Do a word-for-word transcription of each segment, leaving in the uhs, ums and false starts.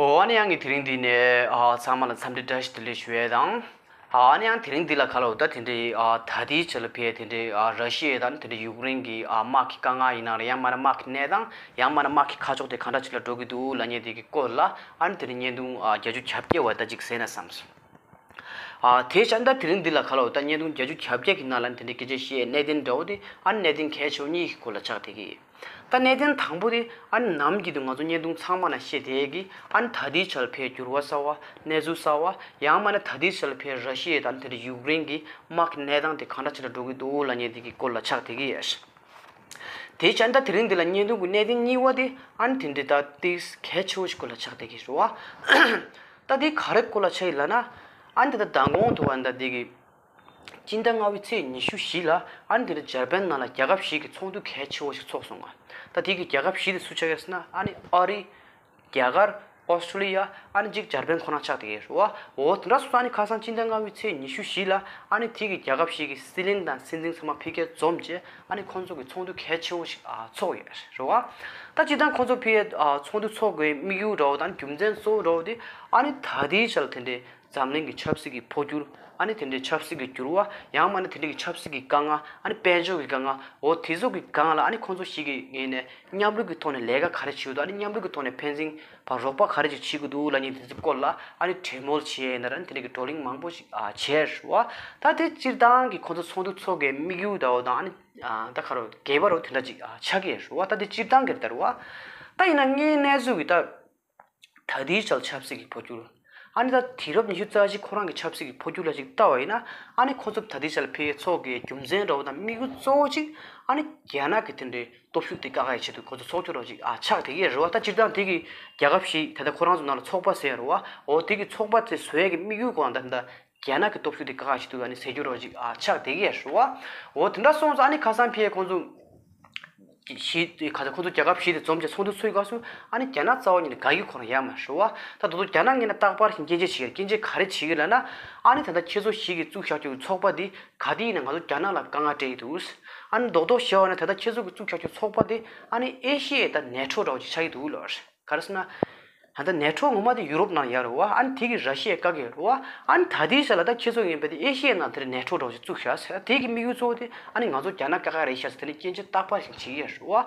ཨོ་ཨ་ནི་ཡང་གི་དེ་རིང་འདི་ནས་ཨ་ཚང་མ་ལ་འཚམས་འདྲི་བཀྲ་ཤིས་བདེ་ལེགས་ཞུ་ཡས་དང་། ཨ་ནི་ཡང་དེ་རིང་འདི་ལ་ག་ལ་འོ་ད་དེ་འདྲའི་ཨ་ད་ལྟའི་ཆ་ལ་ཕེ་དེ་འདྲའི་ཨ་ར་ཤི་ཡ་དང་དེ་འདྲའི་ཡུཀ་རེན་གྱི་ཨ་དམག་གི་དཀའ་ངལ་ཡིན་ན་རེད། ཡང་མིན་ན་དམག་གི་གནས་སྟངས། ཡང་མིན་ན་དམག་གི་ཁ་ཕྱོགས་དེ་གང་འདྲ་ཅིག་ལ་འགྲོ་གི་འདུག་ལབ་མཁན་དེ་གི་སྐོར་ལ་ཨ་ནི་དེ་རིང་བརྙན་ཐུང་ཨ་བརྒྱད་ཅུ་གྱ་བརྒྱད་བ་ད་ཅིག་གཟིགས་ན་བསམས་སོང་། ཨ་དེ་བྱས་ད་དེ་རིང་འདི་ལ་ག་ལ་འོ་ད་བརྙན་ཐུང་བརྒྱད་ཅུ་གྱ་བརྒྱད་ཀྱི་ནང་ལ་དེ་འདྲའི་སྐད་ཆ་བཤད་གནད་དོན་འདྲ་བོ་དེ་ཨ་ནི་གནད་དོན་གལ་ཆེ་བོ་གཉིས་ཀྱི་སྐོར་ལ་ཆགས་བསྡད་ཀྱི་ཡོད། ད་གནད་དོན་དང་པོ་དེ་ཨ་ནི་ནམ་རྒྱུན་དུ་ང་ཚོ་བརྙན་ཐུང་ཚང་མ་ན་བཤད་བསྡད་ཀྱི་ཨ་ནི་ད་ལྟའི་ཆར་ཕེ་འགྱུར་བ་གསར་བ་གནས་ཚུལ་གསར་བ་ཡང་མིན་ན་ད་ལྟའི་ཆར་ཕེ་ར་ཤི་ཡ་དང་དེ་འདྲ་ཡུཀ་རེན་གྱི་དམག་གི་གནས་སྟངས་དེ་གང་འདྲ་ཅིག་ལ་འགྲོ་གི་འདུག་ལབ་མཁན་དེ་གི་སྐོར་ལ་ཆགས་བསྡད་ཀྱི་ཡོད། དེ་བྱས་ད་དེ་རིང་འདི་ལ་བརྙན་ཐུང་གི་གནད་དོན་གཉིས་པ་དེ་ཨ་ནི་དེ་འདྲའི་ད་ཏིག་གལ་ཆེ་བོ་ཞིག་སྐོར་ལ་ཆགས་བསྡད་ཀྱི་རེད་བ། ད་དེ་ག་རེ་སྐོར་ལ་ཆགས་ཡིན་ལབ་ན། ཨ་ནི་ད་ལྟ་མདང་དགོང་དུ་བ་ད་དེ་གི་སྤྱི་ཟླ་ལྔ་པའི་ཚེས་ཉི་ཤུ་བཞི་ལ་ཨ་ནི་དེ་འདྲ་འཇར་པན་ནང་ལ་རྒྱལ་ཁབ་བཞི་གི་ཚོགས་འདུ་གལ་ཆེ་བོ་ཞིག་ཚོགས་སོང་ང་། ད་དེ་གི་རྒྱལ་ཁབ་བཞི་དེ་སུ་ཆགས་ཡོད་ཟེར་ན་ཨ་ནི་ཨ་རི། རྒྱ་གར། ཨོ་སི་ཀྲོ་ལི་ཡ། ཨ་ནི་གཅིག་འཇར་པན་ཁོ་རང་ཆགས་བསྡད་ཡོད་རེད་བ། འོ་དེ་འདྲ་སོང་ཙང་ཨ་ནི་ཁ་སང་སྤྱི་ཟླ་ལྔ་པའི་ཚེས་ཉི་ཤུ་བཞི་ལ་ཨ་ནི་དེ་གི་རྒྱལ་ཁབ་བཞི་གི་སྲིད་བློན་དང་སྲིད་འཛིན་ཚང་མ་ཕ་གིར་འཛོམས་བྱས་ཨ་ནི་ཁོང་ཚོ་གི་ཚོགས་འདུ་གལ་ཆེ་བོ་ཞིག་ཨ་ཚོགས་ཡོད་རེད་བ། ད་སྤྱིར་བཏང་ཁོང་ཚོ་ཕ་གིར་ཨ་ཚོགས་འདུ་ཚོགས་དགོས་དམིགས་ཡུལ་འདྲ་བོ་དང་རྒྱུ་མཚན་གཙོ་བོ་འདྲ་བོ་དེ་ཨ་ནི་ད་ལྟའི་ཆར་དེ་འདྲའི་འཛམ་གླིང་གི་ཆབ་སྲིད་ཀྱི་འཕོ་འགྱུར། ཨ་ནི་དེ་འདྲའི་ཆབ་སྲིད་ཀྱི་འགྱུར་བ། ཡང་མིན་ན་དེ་འདྲའི་ཆབ་སྲིད་ཀྱི་དཀའ་ངལ། ཨ་ནི་དཔལ་འབྱོར་གྱི་དཀའ་ངལ། འོ་དེ་ཚོ་གི་སྒང་ལ་ཨ་ནི་ཁོང་ཚོ་ཞིག་གི་ངོས་ནས་མཉམ་རུབ་ཀྱི་ཐོག་ནས་ལས་ཀ་ག་རེ་བྱེད་འདུག་ཨ་ནི་མཉམ་རུབ་ཀྱི་ཐོག་ནས་ཕན་ཚུན་བར་རོགས་པ་ག་རེ་ཅིག་བྱེད་ཀྱི་འདུག་ལབ་མཁན་དེ་ཚོའི་སྐོར་ལ་ཨ་ནི་གྲོས་མོལ་བྱས་ཡིན་ན་ར་ཨ་ནི་དེ་འདྲའི་གི་བགྲོ་གླེང་མང་པོ་ཞིག་ཨ་བྱས་རེད་བ། ད་དེ་སྤྱིར་བཏང་གི་ཁོང་ཚོ་ཚོགས་འདུ་ཚོགས་ཀྱི་དམིགས་ཡུལ་འདྲ་བོ་དང་ཨ་ནི་ཨ་ད་ག་རེ་གལ་པ་རོ་དེ་འདྲ་ཅིག་ཨ་ཆགས་ཀྱི་ཡོད་རེད་བ། ད་དེ་སྤྱིར་བཏང་གི་རེད་ད་རེད་བ། ད་ཡིན་ན་དངོས་གནས་ཚུལ་གྱི་ད། ད་ལྟའི་ཆར་ཆབ་སྲིད་ཀྱི་འཕོ་འགྱུར། ཨ་ནི་ད་དུས་རབས་ཉི་ཤུ་རྩ་གཅིག་ཁོ་རང་གི་ཆབ་སྲིད་ཀྱི་འཕོ་འགྱུར་ལ་ཅིག་ལྟ་བ་ཡིན་ན། ཨ་ནི་ཁོ་ཚོ་ད་ལྟའི་ཆར་ཕེ་ཚོགས་ཀྱི་རྒྱུ་མཚན་འདྲ་བོ་དང་དམིགས་ཡུལ་གཙོ་བོ་གཅིག་ཨ་ནི་རྒྱ་ནག་གི་དེ་འདྲའི་སྟོབས་ཤུགས་དེ་བཀག་ཡ་ཆེད་དུ་ཁོ་ཚོ་ཚོགས་ཆོག་འདྲ་བོ་ཅིག་ཨ་ཆགས་བསྡད་ཀྱི་ཡོད་རེད་བ། ད་སྤྱིར་བཏང་དེ་གི་རྒྱལ་ཁབ་བཞི་ད་ལྟ་ཁོ་རང་ཚོ་ནང་ལ་ཚོགས་པ་ཟེར་ཡ་རེད་བ། འོ་དེ་གི་ཚོགས་པ་དེ་བཟོ་ཡ་གི་དམིགས་ཡུལ་གང་ད་ད་རྒྱ་ནག་གི་སྟོབས་ཤུགས་དེ་བཀག་ཡ་ཆེད་དུ་ཨ་ནི་ཟེར་རྒྱུ་འདྲ་བོ་ཅིག་ཨ་ཆགས་བསྡད་ཀྱི་ཡོད་རེད་བ། འོ་དེ་འདྲ་སོང་ཙང་ཨ་ནི་ཁ་སང་ཕེ་ཁོ་ཚོ། གཞི་ག་ཚོད་ཁོ་ཚོ་རྒྱལ་ཁབ་བཞི་དེ་འཛོམས་བྱས་ཚོགས་འདུ་ཚོགས་སྐབས་སུ་ཨ་ནི་རྒྱ་ནག་རྩ་བ་ཉིད་ནས་དགའ་ཡི་ཁོ་རང་ཡ་མ་ཞུ་བ། ད་དོ་དོ་རྒྱ་ནག་ངོས་ནས་རྟག་པར་ཞིག་སྐྱོན་བརྗོད་བྱེད་ཀྱི་སྐྱོན་བརྗོད་ག་རེ་བྱེད་ཀྱི་ལབ་ན། ཨ་ནི་ད་ལྟ་ཁྱེད་ཚོ་ཞིག་གིས་བཙུགས་བཞག་རྒྱུ་ཚོགས་པ་འདི་ག་དུས་ཡིན་ན་ང་ཚོ་རྒྱ་ནག་ལ་དཀའ་ངལ་སྤྲད་ཀྱི་འདུག་ཨ་ནི་རྡོག་རྡོག་བཤད་པ་ན་ད་ལྟ་ཁྱེད་ཚོ་གིས་བཙུགས་བཞག་རྒྱུ་ཚོགས་པ་འདི་ཨ་ནི་ཨེ་ཤི་ཡའི་ད་ནེ་ཊོ་འདྲ་བོ་ཅིག་ཆགས་ཀྱི་འདུག་ལབ་ག་རེ་ཟེར་ན། ད་ལྟ་ནེ་ཊོ་ངོ་མ་དེ་ཡུ་རོབ་ནང་ཡོད་རེད་བ། ཨ་ནི་དེ་གི་ར་ཤི་ཡས་བཀག་གི་ཡོད་རེད་བ། ཨ་ནི་ད་ལྟའི་ཆ་ལ་ད་ཁྱེད་ཚོ་ཡིན་པ་དེ་ཨེ་ཤི་ཡའི་ནང་དེར་ནེ་ཊོ་འདྲ་བོ་ཞིག་བཙུགས་བཞག་ཟེར། དེ་གི་དམིགས་ཡུལ་གཙོ་བོ་དེ་ཨ་ནི་ང་ཚོ་རྒྱ་ནག་བཀག་ག་རེད་ཤག་ཟེར་དེ་ནི་སྐྱོན་བརྗོད་རྟག་པར་ཞིག་བྱེད་ཀྱི་ཡོད་རེད་བ།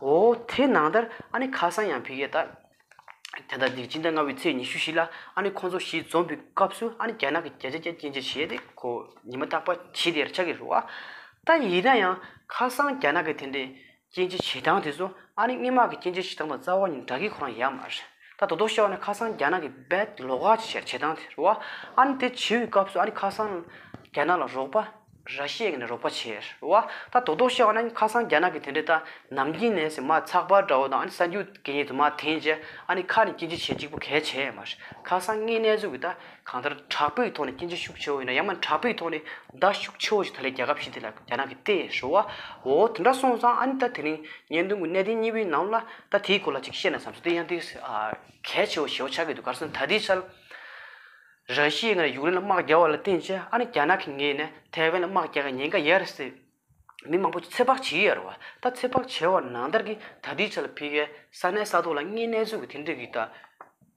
འོ་དེ་ནང་ལྟར་ཨ་ནི་ཁ་སང་ཡང་ཕ་གིར་ད་དེ་ལྟར་འདི་སྤྱི་ཟླ་ལྔ་པའི་ཚེས་ཉི་ཤུ་བཞི་ལ་ཨ་ནི་ཁོང་ཚོ་བཞི་འཛོམས་པའི་སྐབས་སུ་ཨ་ནི་རྒྱ་ནག་གི་བརྒྱ་ཆ་བརྒྱ་སྐྱོན་བརྗོད་བྱས་ཏེ་ཁོ་ཉི་མ་རྟག་པར་བྱེད་དེ་ཆགས་ཀྱི་རེད་བ། ད་ཡིན་ན་ཡང་ཁ་སང་རྒྱ་ནག་གི་དེ་འདྲའི་སྐྱོན་བརྗོད་བྱེད་སྟངས་དེ་ཚོ་ཨ་ནི་སྔོན་མ་གི་སྐྱོན་བརྗོད་བྱེད་སྟངས་དང་རྩ་བ་ཉིད་འདྲ་གི་ཁོ་རང་ཡོད་མ་རེད། ད་དོ་དོ་བཤད་པ་ན་ཁ་སང་རྒྱ་ནག་གི་རྦད་ལོགས་ཀ་བྱེད་བྱེད་སྟངས་དེ་རེད་བ། ཨ་ནི་དེ་བྱེད་པའི་སྐབས་སུ་ཨ་ནི་ཁ་སང་རྒྱ་ནག་ལ་རོགས་པ་ར་ཤི་ཡ་གི་ནས་རོགས་པ་བྱས་རེད་བ། ད་དོ་དོ་བཤད་པ་ན་ཁ་སང་རྒྱ་ནག་གི་དེ་འདྲའི་ད་ནམ་རྒྱུན་ནས་སེ་མ་ཚགས་པར་འདྲ་བོ་དང་ཨ་ནི་གསར་འགྱུར་གི་ཉིད་དུ་མ་འཐེན་བྱས་ཨ་ནི་ཁ་ནས་སྐྱོན་བརྗོད་བྱེད་གཅིག་པོ་གལ་ཆེ་ཡོད་མ་རེད། ཁ་སང་དངོས་གནས་ཚུལ་གི་ད་གང་ལྟར་དྲག་པོའི་ཐོག་ནས་སྐྱོན་བརྗོད་ཤུགས་ཆེ་བོ་ཡིན་ན་ཡང་མ་དྲག་པོའི་ཐོག་ནས་བརྡ་ཤུགས་ཆེ་བོ་ཞིག་ད་ལས་རྒྱལ་ཁབ་ཞིག་དེ་ལ་རྒྱ་ནག་གིས་སྤྲད་ཡོད་རེད་བ། འོ་དེ་འདྲ་སོང་ཙང་ཨ་ནི་ད་དེ་རིང་བརྙན་ཐུང་གི་གནད་དོན་གཉིས་པའི་ནང་ལ་ད་དེའི་སྐོར་ལ་ཅིག་བཤད་ན་བསམ་སོང་། དེ་ཡང་དེ་ཨ་གལ་ཆེ་བོ་ཞེ་བོ་ཆགས་ཀྱི་འདུག་ག་རེ་ཟེར་ན་ད་ལྟའི་ཆར་ར་ཤི་ཡའི་ངོས་ནས་ཡུཀ་རེན་ལ་དམག་རྒྱག་པ་ལ་བརྟེན་བྱས་ཨ་ནི་རྒྱ་ནག་གི་ངོས་ནས་ཐའེ་ཝན་ལ་དམག་རྒྱག་གི་ཉེན་ཁ་ཡོད་རེད་ཟེར་མི་མང་པོ་ཚོད་དཔག་བྱེད་ཀྱི་ཡོད་རེད་བ། ད་ཚོད་དཔག་བྱས་པ་ནང་ལྟར་གྱི་ད་ལྟའི་ཆར་ལ་ཕ་གིའི་ས་གནས་ས་ཐོག་ལ་དངོས་གནས་ཚུལ་གྱི་དེ་འདྲ་གི་ད་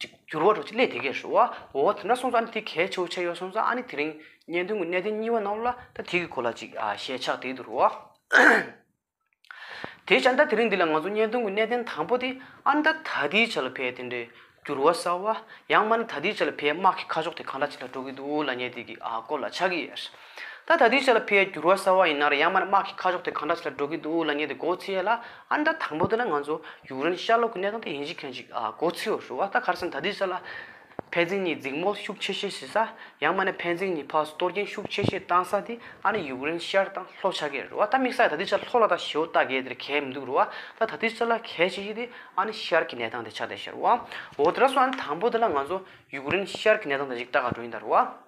ཅིག་འགྱུར་བ་འདྲ་ཅིག་སླེབས་བསྡད་ཀྱི་རེད་བ། འོ་དེ་འདྲ་སོང་ཙང་ཨ་ནི་དེ་གལ་ཆེ་བོ་ཆགས་ཡོད་སོང་ཙང་ཨ་ནི་དེ་རིང་བརྙན་ཐུང་གི་གནད་དོན་གཉིས་པ་ནང་ལ་ད་དེ་གི་སྐོར་ལ་ཅིག་ཨ་བཤད་ཆགས་བསྡད་འདུག་རེད་བ། དེ་བྱས་ད་དེ་རིང་འདི་ལ་ང་ཚོ་བརྙན་ཐུང་གི་གནད་དོན་དང་པོ་དེ་ཨ་ནི་ད་ད་ལྟའི་ཆ་ལ་ཕ་གིའི་དེ་འདྲའི་འགྱུར་བ་གསར་བ་ཡང་མིན་ན་ད་ལྟའི་ཆ་ལ་ཕ་གིའི་དམག་གི་ཁ་ཕྱོགས་དེ་གང་འདྲ་ཅིག་ལ་འགྲོ་གི་འདུག་ལབ་མཁན་དེ་གི་ཨ་སྐོར་ལ་ཆགས་ཀྱི་ཡོད། ད་ད་ལྟའི་ཆ་ལ་ཕ་གིའི་འགྱུར་བ་གསར་བ་ཡིན་ན་རེད་ཡང་མིན་ན་དམག་གི་ཁ་ཕྱོགས་དེ་གང་འདྲ་ཅིག་ལ་འགྲོ་གི་འདུག་ལབ་མཁན་དེ་མགོ་ཚོས་ཡ་ལ་ཨ་ནི་ད་དང་པོ་དེ་ལ་ང་ཚོ་ཡུཀ་རེན་ཤར་ལྷོ་གི་གནས་སྟངས་དེ་ཡིན་གཅིག་མིན་གཅིག་ཨ་མགོ་ཚོས་ཡོད་རེད་བ། ད་ག་རེ་ཟེར་ན་ད་ལྟའི་ཆ་ལ་ཕན་ཚུན་གཉིས་འཛིང་མོ་ཤུགས་ཆེ་ཤོས་བྱེད་ས་ཡང་མིན་ན་ཕན་ཚུན་གཉིས་ཕར་གཏོར་སྐྱོན་ཤུགས་ཆེ་ཤོས་བཏང་ས་དེ་ཨ་ནི་ཡུཀ་རེན་ཤར་དང་ལྷོ་ཆགས་ཀྱི་རེད་བ། ད་དམིགས་བསལ་ད་ལྟའི་ཆ་ལྷོ་ལ་ད་ཞེ་པོ་ལྟ་གི་དེར་གལ་མི་འདུག་རེད་བ། ད་ད་ལྟའི་ཆ་ལ་གལ་ཆེ་ཤོས་དེ་ཨ་ནི་ཤར་གྱི་གནས་སྟངས་དེ་ཆགས་བསྡད་ཤག་རེད་བ། འོ་དེ་འདྲ་སོང་ཨ་ནི་དང་པོ་དེ་ལ་ང་ཚོ་ཡུཀ་རེན་ཤར་གྱི་གནས་སྟངས་དེ་ཅིག་ལྟ་ག་འགྲོ་ཡིན་ད་རེད་བ།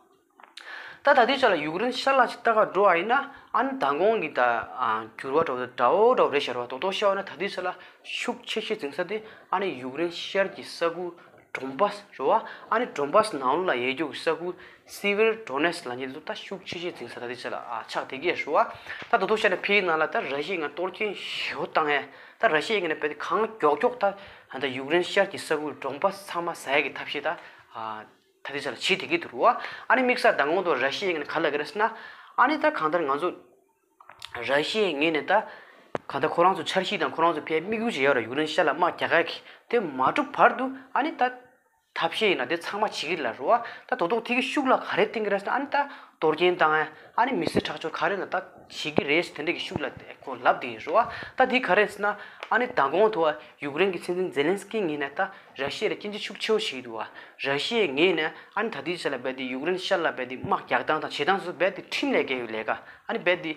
ད་ད་ལྟའི་ཆ་ལ་ཡུཀ་རེན་ཤར་ལ་ཅིག་ལྟ་ག་འགྲོ་བ་ཡིན་ན་ཨ་ནི་མདང་དགོང་གི་ད་ཨ་འགྱུར་བ་འདྲ་བོ་འདྲ་བོ་འདྲ་བོ་རེད་ཤག་རེད་བ། རྡོག་རྡོག་བཤད་པ་ན་ད་ལྟའི་ཆ་ལ་ཤུགས་ཆེ་ཤོས་འཛིང་ས་དེ་ཨ་ནི་ཡུཀ་རེན་ཤར་གྱི་ས་ཁུལ་ཌོན་བྷ་སི་རེད་བ། ཨ་ནི་ཌོན་བྷ་སི་ནང་ལོགས་ལ་ཡོད་རྒྱུ་གི་ས་ཁུལ་སི་བེར་ཌོ་ནེ་སི་ལབ་མཁན་དེ་ཚོ་ད་ཤུགས་ཆེ་ཤོས་འཛིང་ས་ད་ལྟའི་ཆ་ལ་ཨ་ཆགས་བསྡད་ཀྱི་རེད་བ། ད་རྡོག་རྡོག་བཤད་ན་ཕ་གིའི་ནང་ལ་ད་ར་ཤི་ཡའི་ངོས་གཏོར་སྐྱོན་ཞེ་པོ་བཏང་ཡས་ ད་ར་ཤི་ཡའི་ངོས་ནས་རྦད་དེ་གང་མགྱོགས་མགྱོགས་ད་ད་ཡུཀ་རེན་ཤར་གྱི་ས་ཁུལ་གྲོང་པ་ཚང་མ་ཟ་ཡ་གི་ཐབས་ཤེས་ད་ད་ལྟའི་ཆ་ལ་བྱེད་བསྡད་ཀྱི་འདུག་རེད་བ། ཨ་ནི་དམིགས་བསལ་མདང་དགོང་དུ་ར་ཤི་ཡའི་ངོས་ནས་ག་ལབ་ཀྱི་རེད་ཟེར་ན། ཨ་ནི་ད་གང་ལྟར་ང་ཚོ་ར་ཤི་ཡའི་ངོས་ནས་ད་གང་ལྟར་ཁོ་རང་ཚོ་འཆར་གཞི་དང་ཁོ་རང་ཚོ་ཕའི་དམིགས་ཡུལ་ཅིག་ཡོད་རེད། ཡུཀ་རེན་ཤར་ལ་དམག་རྒྱག་ཡ་གི་དེ་མ་གྲུབ་བར་དུ་ཨ་ནི་ད་ཐབས་ཤེས་ཡིན་ན་དེ་ཚང་མ་བྱེད་ཀྱི་ལ་རེད་བ། ད་རྡོག་རྡོག་དེ་གི་ཤུགས་ལ་ག་རེ་བརྟེན་གྱི་རེད་ཟེར་ན། ཨ་ནི་ད་གཏོར་སྐྱོན་བཏང་ཡ། ཨ་ནི་མི་སེར་ཁྲག་སྦྱོར་ག་རེ་ན་ད་བྱེད་ཀྱི་རེད་ཟེར་དེ་འདྲ་གི་ཤུགས་ལ་ཁོ་ལབ་བསྡད་ཡོད་རེད་བ། ད་དེ་ག་རེ་ཟེར་ན། ཨ་ནི་མདང་དགོང་དུ་བ་ཡུཀ་རེན་གྱི་སྲིད་འཛིན་ཛེ་ལན་སི་ཀི་ངོས་ནས་ད་ར་ཤི་ཡ་ལ་སྐྱོན་བརྗོད་ཤུགས་ཆེ་བོ་བྱེད་ཀྱི་འདུག་བ། ར་ཤི་ཡའི་ངོས་ནས་ཨ་ནི་ད་ལྟའི་ཆ་ལ་རྦད་དེ་ཡུཀ་རེན་ཤར་ལ་རྦད་དེ་དམག་རྒྱག་སྟངས་དང་བྱེད་སྟངས་སོགས་རྦད་དེ་ཁྲིམས་ལས་འགལ་བའི་ལས་ཀ་ཨ་ནི་རྦད་དེ་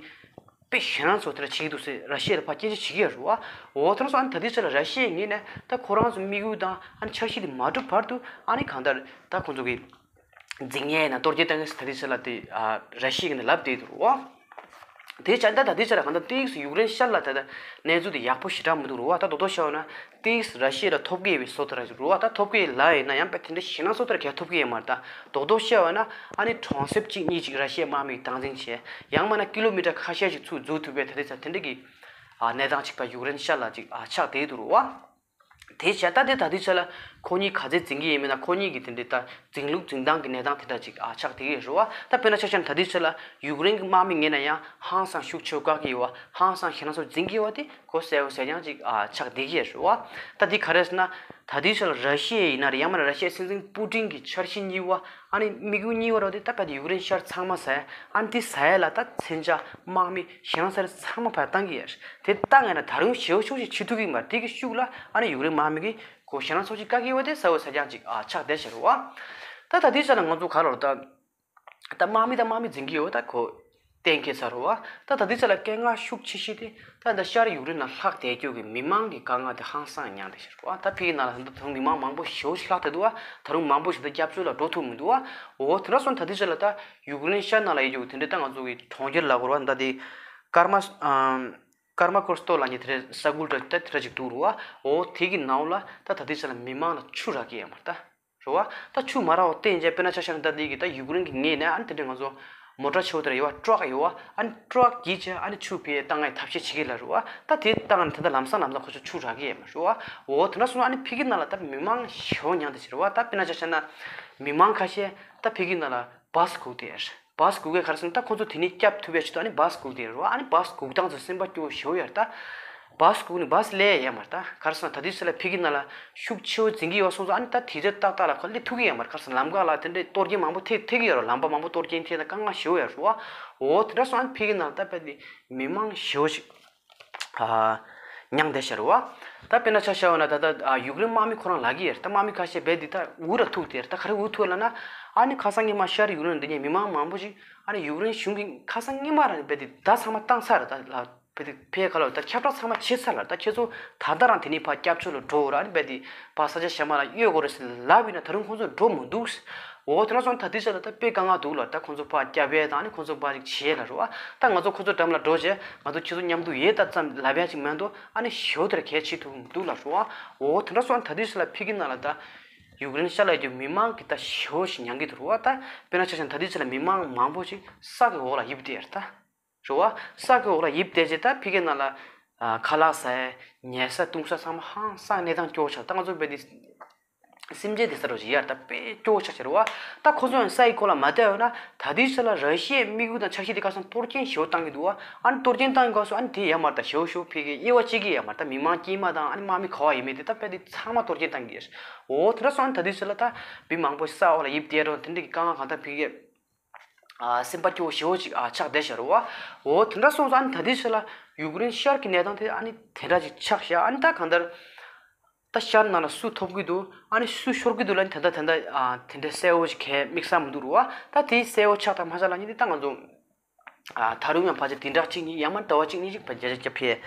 དཔེ་ཞེད་སྣང་ཚོ་དེ་འདྲ་བྱེད་ཀྱི་འདུག་ཟེར་ར་ཤི་ཡ་ལ་ཕར་སྐྱོན་བརྗོད་བྱེད་ཀྱི་ཡོད་རེད་བ། འོ་དེ་འདྲ་སོང་ཨ་ནི་ད་ལྟའི་ཆ་ལ་ར་ཤི་ཡའི་ངོས་ནས་ད་ཁོ་རང་ཚོ་དམིགས་ཡུལ་དང་ཨ་ནི་འཆར་གཞི་དེ་མ་འགྲུབ་བར་དུ་ཨ་ནི་གང་ལྟར་ད་ཁོ་ཚོ་གི་འཛིང་ཡས་ཡིན་ན་གཏོར་སྐྱོན་བཏང་གི་ཟེར་ད་ལྟའི་ཆ་ལ་དེ་ཨ་ར་ཤི་ཡ་ངོས་ནས་ལབ་བསྡད་འདུག་རེད་བ། དེ་བྱས་ད་ད་ལྟའི་ཆ་ལ་གང་ལྟར་ཏོག་ཙམ་ཡུཀ་རེན་ཤར་ལ་ད་ལྟ་གནས་ཚུལ་དེ་ཡག་པོ་ཞེ་དྲག་མི་འདུག་རེད་བ། ད་རྡོག་རྡོག་བཤད་པ་ན། ཏིས་ར་ཤི་ཡ་ལ་ཐོབ་ཀྱི་ཡོད་པའི་བཟོ་ལྟ་ར་ཅིག་རེད་བ། ད་ཐོབ་ཀྱི་ལ་ཡིན་ན་ཡང་དཔེ་དེ་འདྲ་ཞེད་སྣང་བཟོ་ལྟ་ར་གས་ཐོབ་ཀྱི་ཡོད་མ་རེད། ད་རྡོག་རྡོག་བཤད་པ་ན་ཨ་ནི་གྲོང་གསེབ་གཅིག་གཉིས་ཅིག་ར་ཤི་ཡའི་དམག་མིས་སྟངས་འཛིན་བྱས། ཡང་མིན་ན་ཀི་ལོ་མི་ཊར་ཁ་ཤས་ཅིག་ཚུར་འཛུལ་ཐུབ་པའི་ད་ལྟའི་ཆ་དེ་འདྲ་གི་ཨ་གནས་སྟངས་ཅིག་ད་ཡུཀ་རེན་ཤར་ལ་ཅིག་ཨ་ཆགས་བསྡད་འདུག་རེད་བ། དེ་བྱས་ད་དེ་ད་ལྟའི་ཆ་ལ་ཁོ་གཉིས་ག་ཚད་འཛིང་གི་ཡིན་མིན་ན། ཁོ་གཉིས་ཀྱི་དེ་འདྲའི་ད་འཛིང་ལུགས་འཛིང་སྟངས་ཀྱི་གནས་སྟངས་དེ་འདྲ་ཅིག་ཨ་ཆགས་བསྡད་ཀྱི་ཡོད་རེད་བ། ད་དཔེར་ན་ཆ་བཞག་ན་ད་ལྟའི་ཆ་ལ་ཡུཀ་རེན་གྱི་དམག་མི་ངོས་ནས་ཡང་ཧང་སང་ཤུགས་ཆེ་བོ་བཀག་གི་ཡོད་བ། ཧང་སང་ཞེད་སྣང་ཚོ་འཛིང་གི་ཡོད་བ་དེ། གོ་གསལ་པོ་གསལ་རྐྱང་ཅིག་ཨ་ཆགས་བསྡད་ཀྱི་ཡོད་རེད་བ། ད་འདི་ག་རེ་ཟེར་ན། ད་ལྟའི་ཆ་ལ་ར་ཤི་ཡ་ཡིན་ན་རེད། ཡང་མིན་ན་ར་ཤི་ཡའི་སྲིད་འཛིན་པུ་ཏིན་གྱི་འཆར་གཞི་གཉིས་པ། ཨ་ནི་དམིགས་ཡུལ་གཉིས་པ་རེད་བ། དེ་ད་ཕར་དེ་ཡུཀ་རེན་ཤར་ཚང་མ་ཟ་ཡ། ཨ་ནི་དེ་ཟ་ཡ་ལ་ད་མཚོན་ཆ་དམག་མི་ཞེད་སྣང་ཚ་རེ་ཚང་མ་ཕར་བཏང་གི་ཡོད་རེད། དེ་བཏང་ཡ་ན་ད་རུང་ཞེ་པོ་ཅིག་བྱེད་ཐུབ་ཀྱི་མ་རེད། དེ་གི་ཤུགས་ལ་ཨ་ནི་ཡུཀ་རེན་དམག་མི་གིས་གོ་ཞེད་སྣང་ཚ་ཅིག་བཀག་གི་ཡོད་བ་དེ་གསལ་པོ་གསལ་རྐྱང་ཅིག་ཨ་ཆགས་བསྡད་ཤག་རེད་བ། ད་ད་ལྟའི་ཆ་ལ་ང་ཚོ་ག་རེ་ལབ་ད། ད་དམག་མི་དང་དམག་མི་འཛིང་གི་ཡོད་ད་ཁོ་གཏན་འཁེལ་ཚར་བ། ད་ད་ལྟའི་ཆ་ལ་སྐད་ངག་ཤུགས་ཆེ་ཤོས་དེ་ད་ད་ཤར་ཡུཀ་རེན་ནང་ལྷག་བསྡད་རྒྱུ་གི་མི་མང་གི་དཀའ་ངལ་དེ་ཧང་སང་མྱངས་བསྡད་ཤག་རེད་བ། ད་ཕ་གི་ནང་ལ་ད་ད་དུང་མི་མང་མང་པོ་ཞེ་པོ་ཞིག་ལྷག་བསྡད་འདུག་བ། ད་རུང་མང་པོ་ཞིག་ད་སྐྱབས་བཅོལ་ལ་འགྲོ་ཐུབ་མི་འདུག་བ། འོ་དེ་འདྲ་སོང་ད་ལྟའི་ཆ་ལ་ད་ཡུཀ་རེན་ཤར་ནང་ལ་ཡོད་རྒྱུ་དེ་འདྲའི་ད་ང་ཚོ་གི་གྲོང་ཁྱེར་ལ་གོ་ར་ད་དེ་ཀར་མ་ཀར་མ་ཀོར་སྟོ་ལབ་མཁན་དེ་འདྲའི་ས་ཁུལ་འདྲ་ད་དེ་འདྲ་ཅིག་འདུག་རེད་བ། འོ་དེ་གི་ནང་ལ་ད་ད་ལྟའི་ཆ་ལ་མི་མང་ལ་ཆུ་རག་གི་ཡོད་མ་རེད་ད། རེད་བ། ད་ཆུ་མ་རག་པ་བརྟེན་བྱས་དཔེར་ན་ཆ་བཞག་ན་ད་འདི་གི་ད་ཡུཀ་རེན་གྱི་ངོས་ནས་ཨ་ནི་དེ་འདྲའི་ང་ཚོ་མོ་ཊ་ཆེ་བོ་དེ་འདྲ་ཡོད་བ། ཊག་ཡོད་བ། ཨ་ནི་ཊག་བརྒྱུད་བྱས་ཨ་ནི་ཆུ་ཕར་བཏང་ཡའི་ཐབས་ཤེས་བྱེད་ཀྱི་ལ་རེད་བ། ད་དེ་བཏང་ནས་ད་ད་ལམ་སང་ལམ་སང་ཁོ་ཚོ་ཆུ་རག་གི་ཡོད་མ་རེད་བ། འོ་དེ་འདྲ་སོང་ཨ་ནི་ཕ་གི་ནང་ལ་ད་མི་མང་ཞེ་པོ་མྱངས་བསྡད་ཤག་རེད་བ། ད་དཔེར་ན་ཆ་བཞག་ན་མི་མང་ཁ་ཤས་ད་ཕ་གི་ནང་ལ་བཱས་སྒུག་བསྡད་ཡོད་རེད། བཱས་སྒུག་གས་ག་རེ་ཟེར་ན་ད་ཁོ་ཚོ་དེ་ནས་སྐྱོབ་ཐུབ་པའི་ཆེད་དུ་ཨ་ནི་བཱས་སྒུག་བསྡད་ཡོད་རེད་བ། ཨ་ནི་བཱས་སྒུག་སྟངས་ཚོ་སེམས་པ་སྐྱོ་བོ་ཞེ་པོ་ཡོད་རེད་ད། བཱས་སྒུག་ནས་བཱས་སླེབས་ཡོད་མ་རེད་ད། ག་རེ་ཟེར་ན་ད་དུས་ཚོད་ལ་ཕ་གི་ནང་ལ་ཤུགས་ཆེ་བོ་འཛིང་གི་ཡོད་སོང་ཙང་ཨ་ནི་ད་དུས་ཚོད་ཏག་ཏག་ལ་ཁོ་སླེབས་ཐུབ་ཀྱི་ཡོད་མ་རེད། ག་རེ་ཟེར་ན་ལམ་ཁ་ལ་དེ་འདྲའི་གཏོར་སྐྱོན་མང་པོ་ཐེབས་ཐེབས་ཀྱི་ཡོད་རེད། ལམ་པ་མང་པོ་གཏོར་སྐྱོན་ཐེབས་ན་དཀའ་ངལ་ཞེ་པོ་ཡོད་རེད་བ། འོ་དེ་འདྲ་སོང་ཨ་ནི་ཕ་གི་ནང་ལ་ད་དཔེ་དེ་མི་མང་ཞེ་པོ་ཞིག་ཨ་མྱངས་བསྡད་ཤག་རེད་བ། ད་དཔེར་ན་ཆ་བཞག་པ་ན་ད་ལྟ་ཨ་ཡུཀ་རེན་དམག་མི་ཁོ་རང་ལབ་ཀྱི་ཡོད་རེད། ད་དམག་མི་ཁ་ཤས་རྦད་དེ་ད་འུ་ར་ཐུག་བསྡད་རེད། ད་ག་རེ་འུ་ཐུག་ལབ་ན། ཨ་ནི་ཁ་སང་ཉི་མ་ཤར་ཡུཀ་རེན་འདི་ཉིད་མི་མང་མང་པོ་ཞིག་ཨ་ནི་ཡུཀ་རེན་གཞུང་གིས་ཁ་སང་ཉི་མ་རང་རྦད་དེ་བརྡ་ཚང་མ་བཏང་ཚར་རེད་ད་ལ། རྦད་དེ་ཕར་ག་ལབ་ད་ཁྱབ་བསྒྲགས་ཚང་མ་བྱས་ཚར་ལ། ད་ཁྱེད་ཚོ་ད་ལྟ་རང་དེ་ནས་ཕར་སྐྱབས་བཅོལ་ལ་འགྲོ་ར། ཨ་ནི་རྦད་དེ་ཕར་ས་ཆ་གཞན་པ་ལ་གཡོལ་དགོས་རེད་ཟེར་ལབ་ཡིན་ན་ད་རུང་ཁོང་ཚོ་འགྲོ་མི་འདུག་འོ་དེ་འདྲ་སོང་ད་དེ་ཆ་ལ་ད་དཔེ་དཀའ་ངལ་འདུག་ལ། ད་ཁོང་ཚོ་ཕར་སྐྱབས་ཡས་དང་ཨ་ནི་ཁོང་ཚོ་ཕར་ཅིག་བྱེད་ཡས་ལ་རེད་བ། ད་ང་ཚོ་ཁོང་ཚོ་འགྲམ་ལ་འགྲོ་བྱས་ང་ཚོ་ཁྱེད་ཚོ་མཉམ་དུ་ཡོད་ད་ཙམ་ལབ་ཡ་ཅིག་མ་གཏོགས་ཨ་ནི་ཞེ་པོ་དེ་འདྲ་གལ་ཆེ་ཐུབ་མི་འདུག་ལ་རེད་བ། འོ་དེ་འདྲ་སོང་ད་དེ་ཆ་ལ་ཕ་གི་ནང་ལ་ད་ཡུཀ་རེན་ཤར་ལ་ཡོད་རྒྱུ་མི་མང་གི་ད་ཞེ་པོ་ཞིག་མྱང་གི་འདུག་རེད་བ། ད་དཔེར་ན་ཆ་བཞག་ན་ད་དེ་ཆ་ལ་མི་མང་མང་པོ་ཞིག་ས་གི་འོག་ལ་ཡིབ་བསྡད་ཡོད་རེད་ད། རེད་བ། ས་གི་འོག་ལ་ཡིབ་བསྡད་རྗེས་ད་ཕ་གི་ནང་ལ་ཨ་ཁ་ལག་ཟ་ཡས་ཉལ་ས་བཏུང་ས་ཚང་མ་ཧང་སང་གནས་སྟངས་སྐྱོ་བོ་ཆགས། ད་ང་ཚོ་རྦད་དེ་སེམས་ཅན་བདེ་ས་རོ་ཞིག་ཡར་ད་དཔེ་སྐྱོ་བོ་ཆགས་ཤག་རེད་བ། ད་ཁོ་ཚོ་ཡང་ས་ཡི་འོག་ལ་མ་བསྡད་ཡོད་ན་ད་དེའི་ཆ་ལ་ར་ཤི་ཡའི་དམིགས་ཡུལ་དང་འཆར་གཞི་དེ་ཁ་སང་གཏོར་སྐྱོན་ཞེ་པོ་བཏང་གི་འདུག་བ། ཨ་ནི་གཏོར་སྐྱོན་བཏང་གི་སྐབས་སུ་ཨ་ནི་དེ་ཡོད་མ་རེད་ད། ཞེ་པོ་ཞེ་པོ་ཕ་གི་དབྱེ་བ་ཕྱེ་གི་ཡོད་མ་རེད་ད། མི་མང་དཀྱུས་མ་དང་ཨ་ནི་དམག་མི་ག་བ་ཡིན་མིན་དེ་ད་རྦད་དེ་ཚང་མ་གཏོར་སྐྱོན་བཏང་གི་ཡོད་རེད། འོ་དེ་འདྲ་སོང་ཨ་ནི་ད་དེའི་ཆ་ལ་ད་མི་མང་པོ་ས་འོག་ལ་ཡིབ་བསྡད་རོགས་དེ་འདྲ་གི་དཀའ་ངལ་གང་ལྟར་ཕ་གི་ཨ་སེམས་པ་སྐྱོ་བོ་ཞེ་པོ་ཅིག་ཨ་ཆགས་བསྡད་ཤག་རེད་བ། འོ་དེ་འདྲ་སོང་ཙང་ཨ་ནི་ད་ལྟའི་ཆ་ལ་ཡུཀ་རེན་ཤར་གྱི་གནས་སྟངས་དེ་ཨ་ནི་དེ་འདྲ་ཅིག་ཆགས་ཤག་ཨ་ནི་ད་གང་ལྟར་ད་ཤར་ནང་ལ་སུ་ཐོབ་ཀྱི་འདུག་ཨ་ནི་སུ་ཤོར་གྱི་འདུག་ལབ་ནི་ད་ལྟ་ད་ལྟ་ཨ་དེ་འདྲ་གསལ་བོ་ཅིག་གས་དམིགས་བསལ་མི་འདུག་རེད་བ། ད་དེ་གསལ་བོ་ཆགས་དང་མ་ཆགས་ལབ་ནི་དེ་ད་ང་ཚོ་ཨ་ད་རུང་ཡང་ཕལ་ཆེར་བདུན་ཕྲག་གཅིག་གཉིས་ཡང་མིན་ཟླ་བ་གཅིག་གཉིས་ཅིག་ཕལ་ཆེར་བརྒྱ་ཆ་བརྒྱ་ཕལ་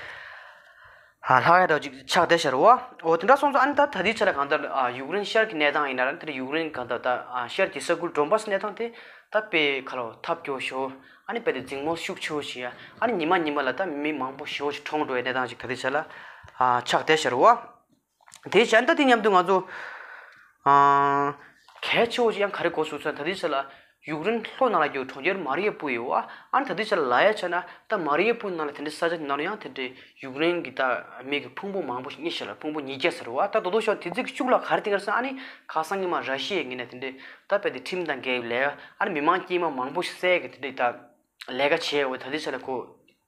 ཨ་ལྷག་ཡ་འདྲ་ཅིག་ཆགས་བསྡད་ཤག་རེད་བ། འོ་དེ་འདྲ་སོང་ཙང་ཨ་ནི་ད་ད་ལྟའི་ཆ་ལ་གང་ལྟར་ཨ་ཡུཀ་རེན་ཤར་གྱི་གནས་སྟངས་ཡིན་ན་ར་དེ་ཡུཀ་རེན་གང་ལྟར་ད་ཨ་ཤར་གྱི་ས་ཁུལ་ཌོན་བཱས་གནས་སྟངས་དེ་ད་དཔེ་ཁ་ལོ་ཐབས་སྐྱོ་ཤོ་ཨ་ནི་རྦད་དེ་འཛིང་མོ་ཤུགས་ཆེ་བོ་ཞིག་ཡ། ཨ་ནི་ཉི་མ་ཉི་མ་ལ་ད་མི་མང་པོ་ཞེ་པོ་ཞིག་གྲོངས་འགྲོ་བའི་གནས་སྟངས་ཅིག་ད་ལྟའི་ཆ་ལ་ཨ་ཆགས་བསྡད་ཤག་རེད་བ། དེ་བྱས་ད་དེ་མཉམ་དུ་ང་ཚོ་ཨ་གལ་ཆེ་བོ་ཞིག་ཡང་ག་རེ་གོ་སོང་ཟེར་ན་ད་ལྟའི་ཆ་ལ་ ཡུཀ་རེན་ལྷོ་ནང་ལ་ཡོད་གྲོང་ཁྱེར་མ་རི་ཡ་པུ་ཡོད་བ། ཨ་ནི་ད་དུས་ཆ་ལ་ལ་ཡ་ཆ་ན་ད་མ་རི་ཡ་པུ་ནང་ལ་དེ་འདྲའི་ས་ཆ་ནང་ལ་ཡང་དེ་འདྲའི་ཡུཀ་རེན་གྱི་ད་མི་གི་ཕུང་པོ་མང་པོ་ཞིག་རྙེད་ཤག་ལ། ཕུང་པོ་ཉིས་བརྒྱ་ཟེར་བ། ད་དོ་དོ་ཤོག་དེ་ཚིག་ཤུགས་ལ་ག་རེ་བསྟན་ག་རེ་ཟེར། ཨ་ནི་ཁ་སང་ཉི་མ་ར་ཤི་ཡའི་ངོས་ནས་དེ་འདྲའི་ད་དཔེ་དེ་ཁྲིམས་དང་འགལ་བའི་ལས་ཨ་ནི་མི་མང་དཀྱུས་མ་མང་པོ་ཞིག་བསད་གི་དེ་འདྲའི་ད་ལས་ཀ་བྱས་ཡོད། ད་དུས་ཆ་ལ་ཁོ་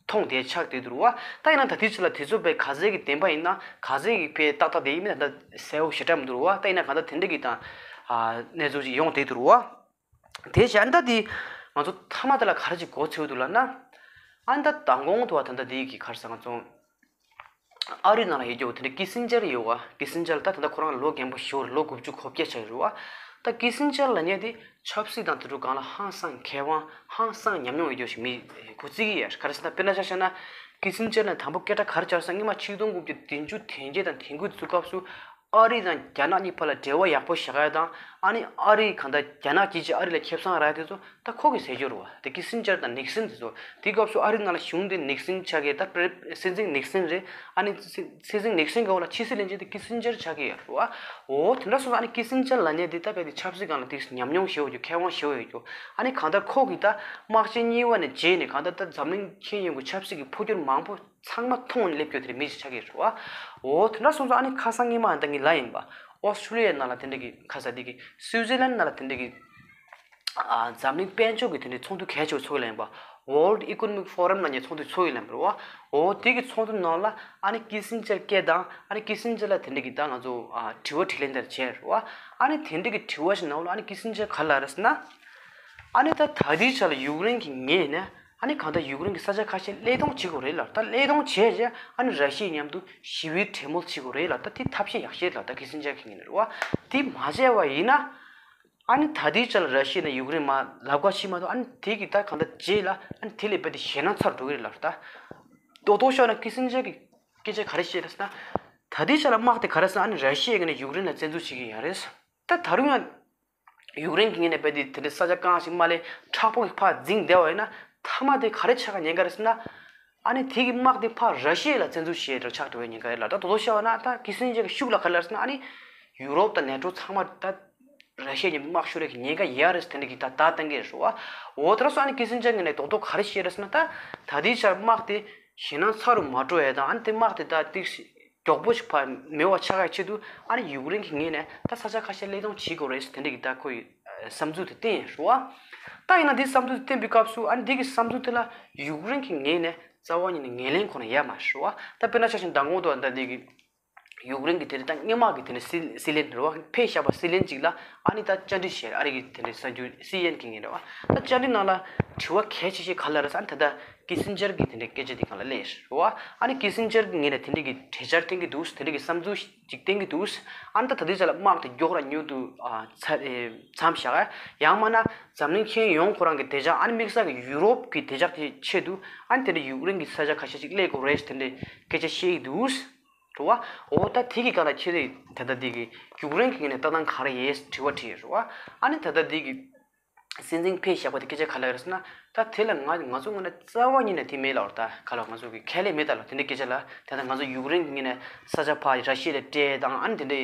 མཐོང་བསྡད་ཆགས་བསྡད་འདུག་བ། ད་ཡིན་ན་ད་དུས་ཆ་ལ་དེ་ཚོ་དཔེ་ག་ཚད་ཀྱི་བདེན་པ་ཡིན་ན་ག་ཚད་ཀྱི་དཔེ་ཏག་ཏག་དེ་ཡིན་མིན་ད་ལྟ་གསལ་བོ་ཞེ་དྲག་མི་འདུག་བ། ད་ཡིན་ན་གང་ལྟར་དེ་འདྲ་གི་ད་གནས་ཚུལ་ཅིག་ཡོང་བསྡད་འདུག་བ། དེ་བྱས་ཨ་ནི་ད་དེ་ང་ཚོ་མཐའ་མ་དེ་ལ་ག་རེ་ཅིག་གོ་ཚོད་འདུག་ལབ་ན། ཨ་ནི་ད་མདང་དགོང་དུ་བ་ད་ལྟ་དེ་གི་ག་རེ་ཟེར་ང་ཚོ་ཨ་རི་ནང་ལ་ཡོད་རྒྱུ་དེ་འདྲ་ཀི་སིན་ཇར་ཡོད་བ། ཀི་སིན་ཇར་ད་ད་ལྟ་ཁོ་རང་ལོ་རྒན་པོ་ཞིག་རེད། ལོ་དགུ་བཅུ་གོ་བརྒྱད་ཆགས་ཡོད་རེད་བ། ད་ཀི་སིན་ཇར་ལབ་མཁན་དེ་ཆབ་སྲིད་དང་དེ་ཚོ་སྒང་ལ་ཧང་སང་མཁས་དབང་ཧང་སང་ཉམས་མྱོང་ཡོད་རྒྱུ་ཞིག་མི་གོ་རྩིས་ཀྱི་ཡོད། ག་རེ་ཟེར་ན་དཔེར་ན་ཆ་བཞག་ན་ཀི་སིན་ཇར་ནས་དང་པོ་སྐད་གྲགས་ག་རེ་ཆགས་ཟེར་ན་སྔོན་མ་ཆིག་སྟོང་དགུ་བརྒྱ་བདུན་ཅུ་དོན་བརྒྱད་དང་དོན་དགུ་དེ་ཚོ་སྐབས་སུ་ཨ་རི་དང་རྒྱ་ནག་གཉིས་བར་ལ་འབྲེལ་བ་ཡག་པོ་བཞག་ཡ་དང་། ཨ་ནི་ཨ་རི་གང་ལྟར་རྒྱ་ནག་གིས་ཅིག་ཨ་རི་ལ་ཁེ་བཟང་རག་ཡ་དེ་ཚོ་ད་ཁོ་གིས་ཟེར་རྒྱུ་རེད་བ། དེ་ཀི་སིན་ཇར་དང་ནིག་སིན་དེ་ཚོ། དེ་སྐབས་སུ་ཨ་རི་ནང་ལ་གཞུང་དེ་ནིག་སིན་ཆགས་ཀྱི་ད་པྲེ་སྲིད་འཛིན་ནིག་སིན་རེད། ཨ་ནི་སྲིད་སྲིད་འཛིན་ནིག་སིན་གི་འོག་ལ་ཕྱི་སྲིད་བློན་ཆེན་དེ་ཀི་སིན་ཇར་ཆགས་ཀྱི་ཡོད་རེད་བ། འོ་དེ་འདྲ་སོང་ཙང་ཨ་ནི་ཀི་སིན་ཇར་ལབ་མཁན་དེ་ད་དཔེ་དེ་ཆབ་སྲིད་སྒང་ལ་དེ་ཉམས་མྱོང་ཞེ་པོ་ཡོད་རྒྱུ། མཁས་དབང་ཞེ་པོ་ཡོད་རྒྱུ། ཨ་ནི་གང་ལྟར་ཁོ་གིས་ད་དམག་ཆེན་གཉིས་པ་ནས་རྗེས་ནས་གང་ལྟར་ད་འཛམ་གླིང་ཁྱོན་ཡོངས་ཀྱི་ཆབ་སྲིད་ཀྱི་འཕོ་འགྱུར་མང་པོ་ཚང་མ་མཐོང་ནས་སླེབས་རྒྱུ་དེ་འདྲ་མི་ཞིག་ཆགས་ཀྱི་རེད་བ། འོ་དེ་འདྲ་སོང་ཙང་ཨ་ནི་ཁ་སང་ཉི་མ་ད་ངས་ལབ་ཡིན་པ། ཨོ་སི་ཁྲུ་ལི་ཡའི་ནང་ལ་དེ་འདྲ་གི་ཁ་ས་དེ་གི་སུའུ་ཙི་ལན་ནང་ལ་དེ་འདྲ་གི་ཨ་འཛམ་གླིང་དཔལ་འབྱོར་གྱི་དེ་འདྲའི་ཚོགས་འདུ་གལ་ཆེ་བ་ཚོགས་ཡོད་ལབ་ཡིན་པ། World Economic Forum ལབ་མཁན་ཚོགས་འདུ་ཚོགས་ཡོད་ལབ་ཡིན་པ་རེད་བ། འོ་དེ་གི་ཚོགས་འདུ་ནང་ལ་ཨ་ནི་ཀི་སིན་ཇར་སྐད་དང་ཨ་ནི་ཀི་སིན་ཇར་ལ་དེ་འདྲ་གི་ད་ང་ཚོ་ཨ་དྲི་བ་དྲིས་ལན་དེ་འདྲ་བྱས་རེད་བ། ཨ་ནི་དེ་འདྲ་གི་དྲི་བ་ཞིག་ནང་ལ་ཨ་ནི་ཀི་སིན་ཇར་ག་ལབ་རེད་ཟེར་ན། ཨ་ནི་ད་ད་ལྟའི་ཆ་ལ་ཡུཀ་རེན་གྱི་ངོས་ནས་ཨ་ནི་གང་ལྟར་ཡུཀ་རེན་གྱི་ས་ཆ་ཁ་ཤས་གློད་གཏོང་བྱེད་དགོས་རེད་ལབ། ད་གློད་གཏོང་བྱས་རྗེས་ཨ་ནི་ར་ཤི་ཡའི་མཉམ་དུ་ཞི་བའི་གྲོས་མོལ་བྱེད་དགོས་རེད་ལབ། ད་དེ་ཐབས་ཤེས་ཡག་ཤོས་ལབ། ད་ཀི་སིན་ཇར་གྱི་ངོས་ནས་རེད་བ། དེ་མ་བྱས་པ་ཡིན་ན་ཨ་ནི་ད་ལྟའི་ཆ་ལ་ར་ཤི་ཡ་ནས་ཡུཀ་རེན་མར་ལབ་ཁ་ཕྱེ་མ་གཏོགས་ཨ་ནི་དེ་གི་ད་གང་ལྟར་རྗེས་ལ་ཨ་ནི་དེ་ལས་རྦད་དེ་ཞེད་སྣང་ཚ་རུ་འགྲོ་གི་རེད་ལབ། ད་རྡོག་རྡོག་ཤོད་ན་ཀི་སིན་ཇར་གྱི་སྐད་ཆ་ག་རེ་བཤད་རེད་ཟེར་ན། ད་ལྟའི་ཆ་ལ་དམག་དེ་ག་རེ་ཟེར་ན་ཨ་ནི་ར་ཤི་ཡ་གི་ནས་ཡུཀ་རེན་ལ་བཙན་འཛུལ་བྱེད་ཀྱི་ཡོད་རེད། ད་ད་རུང་ཡང་ཡུཀ་རེན་གྱི་ངོས་ནས་རྦད་དེ་དེ་འདྲའི་ས་ཆ་གང་ཞིག་མ་ལས་མཁྲེགས་པོ་གི་ཕར་འཛིང་བསྡད་པ་ཡིན་ན་མཐའ་མ་དེ་ག་རེ་ཆགས་ཀྱི་ཉེན་ཁ་རེད་ཟེར་ན། ཨ་ནི་དེ་གི་དམག་དེ་ཕར་ར་ཤི་ཡ་ལ་བཙན་འཛུལ་བྱས་འདྲ་ཆགས་འགྲོ་བའི་ཉེན་ཁ་ཡོད་ལ། ད་དོ་དོ་བཤད་པ་ན་ད་ཀི་སིན་ཇར་གྱི་ཤུགས་ལ་ག་རེ་ལབ་ཟེར་ན་ཨ་ནི་ཡུ་རོབ་དང་ནེ་ཊོ་ཚང་མ་ད་ར་ཤི་ཡ་མཉམ་དུ་དམག་ཤོར་ཡ་གི་ཉེན་ཁ་ཡོད་རེད་ཟེར་དེ་འདྲ་གི་ད་ད་བཏང་གི་རེད་བ། འོ་དེ་འདྲ་སོང་ཨ་ནི་ཀི་སིན་ཇར་ངོས་ནས་རྡོག་རྡོག་ག་རེ་བཤད་རེད་ཟེར་ན། ད་ད་ལྟའི་ཆར་དམག་དེ་ཞེད་སྣང་ཚ་རུ་མ་འགྲོ་ཡ་དང་ཨ་ནི་དེ་དམག་དེ་ད་ཏིག་མགྱོགས་པོ་ཞིག་ཕར་མེད་པ་ཆགས་ཡ་ཆེད་དུ་ཨ་ནི་ཡུཀ་རེན་གྱི་ངོས་ནས་ད་ས་ཆ་ཁ་ཤས་གློད་གཏོང་བྱེད་དགོས་རེད་ཟེར་དེ་འདྲ་གི་ད་ཁོ་ཡི་བསམ་ཚུལ་དེ་བསྟན་ཡོད་རེད་བ། ད་ཡིན་ན་དེ་བསམ་ཚུལ་དེ་བསྟན་པའི་སྐབས་སུ་ཨ་ནི་དེ་གི་བསམ་ཚུལ་དེ་ལ་ཡུཀ་རེན་གྱི་ངོས་ནས་རྩ་བ་ཉིད་ནས་ངོས་ལེན་ཁོ་ན་ཡོད་མ་རེད་བ། ད་དཔེར་ན་ཆ་བཞག་ན་མདང་དགོང་དུ་ད་དེ་གི་ཡུཀ་རེན་གྱི་དེ་རིང་ད་སྔོན་མ་གི་དེ་འདྲ་སྲིད་སྲིད་བློན་རེད་བ། ཕེབས་བཞག་པ་སྲིད་བློན་ཅིག་ལ་ཨ་ནི་ད་བཅར་འདྲི་བྱས། ཨ་རི་གི་དེ་འདྲ་གསར་འགྱུར་སི་ཨེན་ཨེན་གི་ངོས་ནས་རེད་བ། ད་བཅར་འདྲི་ནང་ལ་དྲི་བ་གལ་ཆེ་ཤོས་ག་རེ་ལབ་རེད་ཟེར་ན། ད་ལྟ་ཀི་སིན་ཇར་གྱི་དེ་འདྲའི་སྐད་ཆ་དེ་སྒང་ལ་སླེབས་རེད་བ། ཨ་ནི་ཀི་སིན་ཇར་གྱི་ངོས་ནས་དེ་འདྲ་གི་གྲོས་འཆར་བཏོན་གྱི་འདུག་དེ་འདྲ་གི་བསམ་ཚུལ་ཅིག་བཏོན་གྱི་འདུག་ཨ་ནི་ད་ད་ལྟའི་ཆ་ལ་དམག་དེ་མགྱོགས་ར་མྱུར་དུ་ཨ་ཚ་ཨེ་མཚམས་བཞག་ཡ། ཡང་མིན་ན་འཛམ་གླིང་ཁྱོན་ཡོངས་ཁོ་རང་གི་བདེ་འཇགས་ཨ་ནི་དམིགས་བསལ་གྱི་ཡུ་རོབ་ཀྱི་བདེ་འཇགས་དེ་ཆེད་དུ་ཨ་ནི་དེ་འདྲ་ཡུཀ་རེན་གྱི་ས་ཆ་ཁ་ཤས་ཅིག་གློད་དགོས་རེད་ཟེར་དེ་འདྲའི་སྐད་ཆ་བཤད་ཀྱི་འདུག་རེད་བ། འོ་ད་དེ་གི་སྒང་ལ་ཁྱེད་རང་ད་ལྟ་འདི་གི་ཡུཀ་རེན་གྱི་ངོས་ནས་ལྟ་སྟངས་ག་རེ་ཡོད་དྲི་བ་དྲིས་རེད་བ། ཨ་ནི་ད་ལྟ་འདི་གི་སྲིད་འཛིན་ཕེབས་བཞག་པ་དེ་སྐད་ཆ་ག་རེ་ལབ་རེད་ཟེར་ན། ད་དེ་ལ་ང་ང་ཚོ་ངོས་ནས་རྩ་བ་ཉིད་ནས་དེ་མེད་ལབ་རེད། ད་ག་ལ་ང་ཚོ་གི་ཁས་ལེན་མེད་ད་ལབ། དེ་འདྲའི་སྐད་ཆ་ལ་ད་ལྟ་ང་ཚོ་ཡུཀ་རེན་གྱི་ངོས་ནས་ས་ཆ་ཕར་ར་ཤི་ཡ་ལ་སྤྲད་དང་ཨ་ནི་དེ་འདྲའི་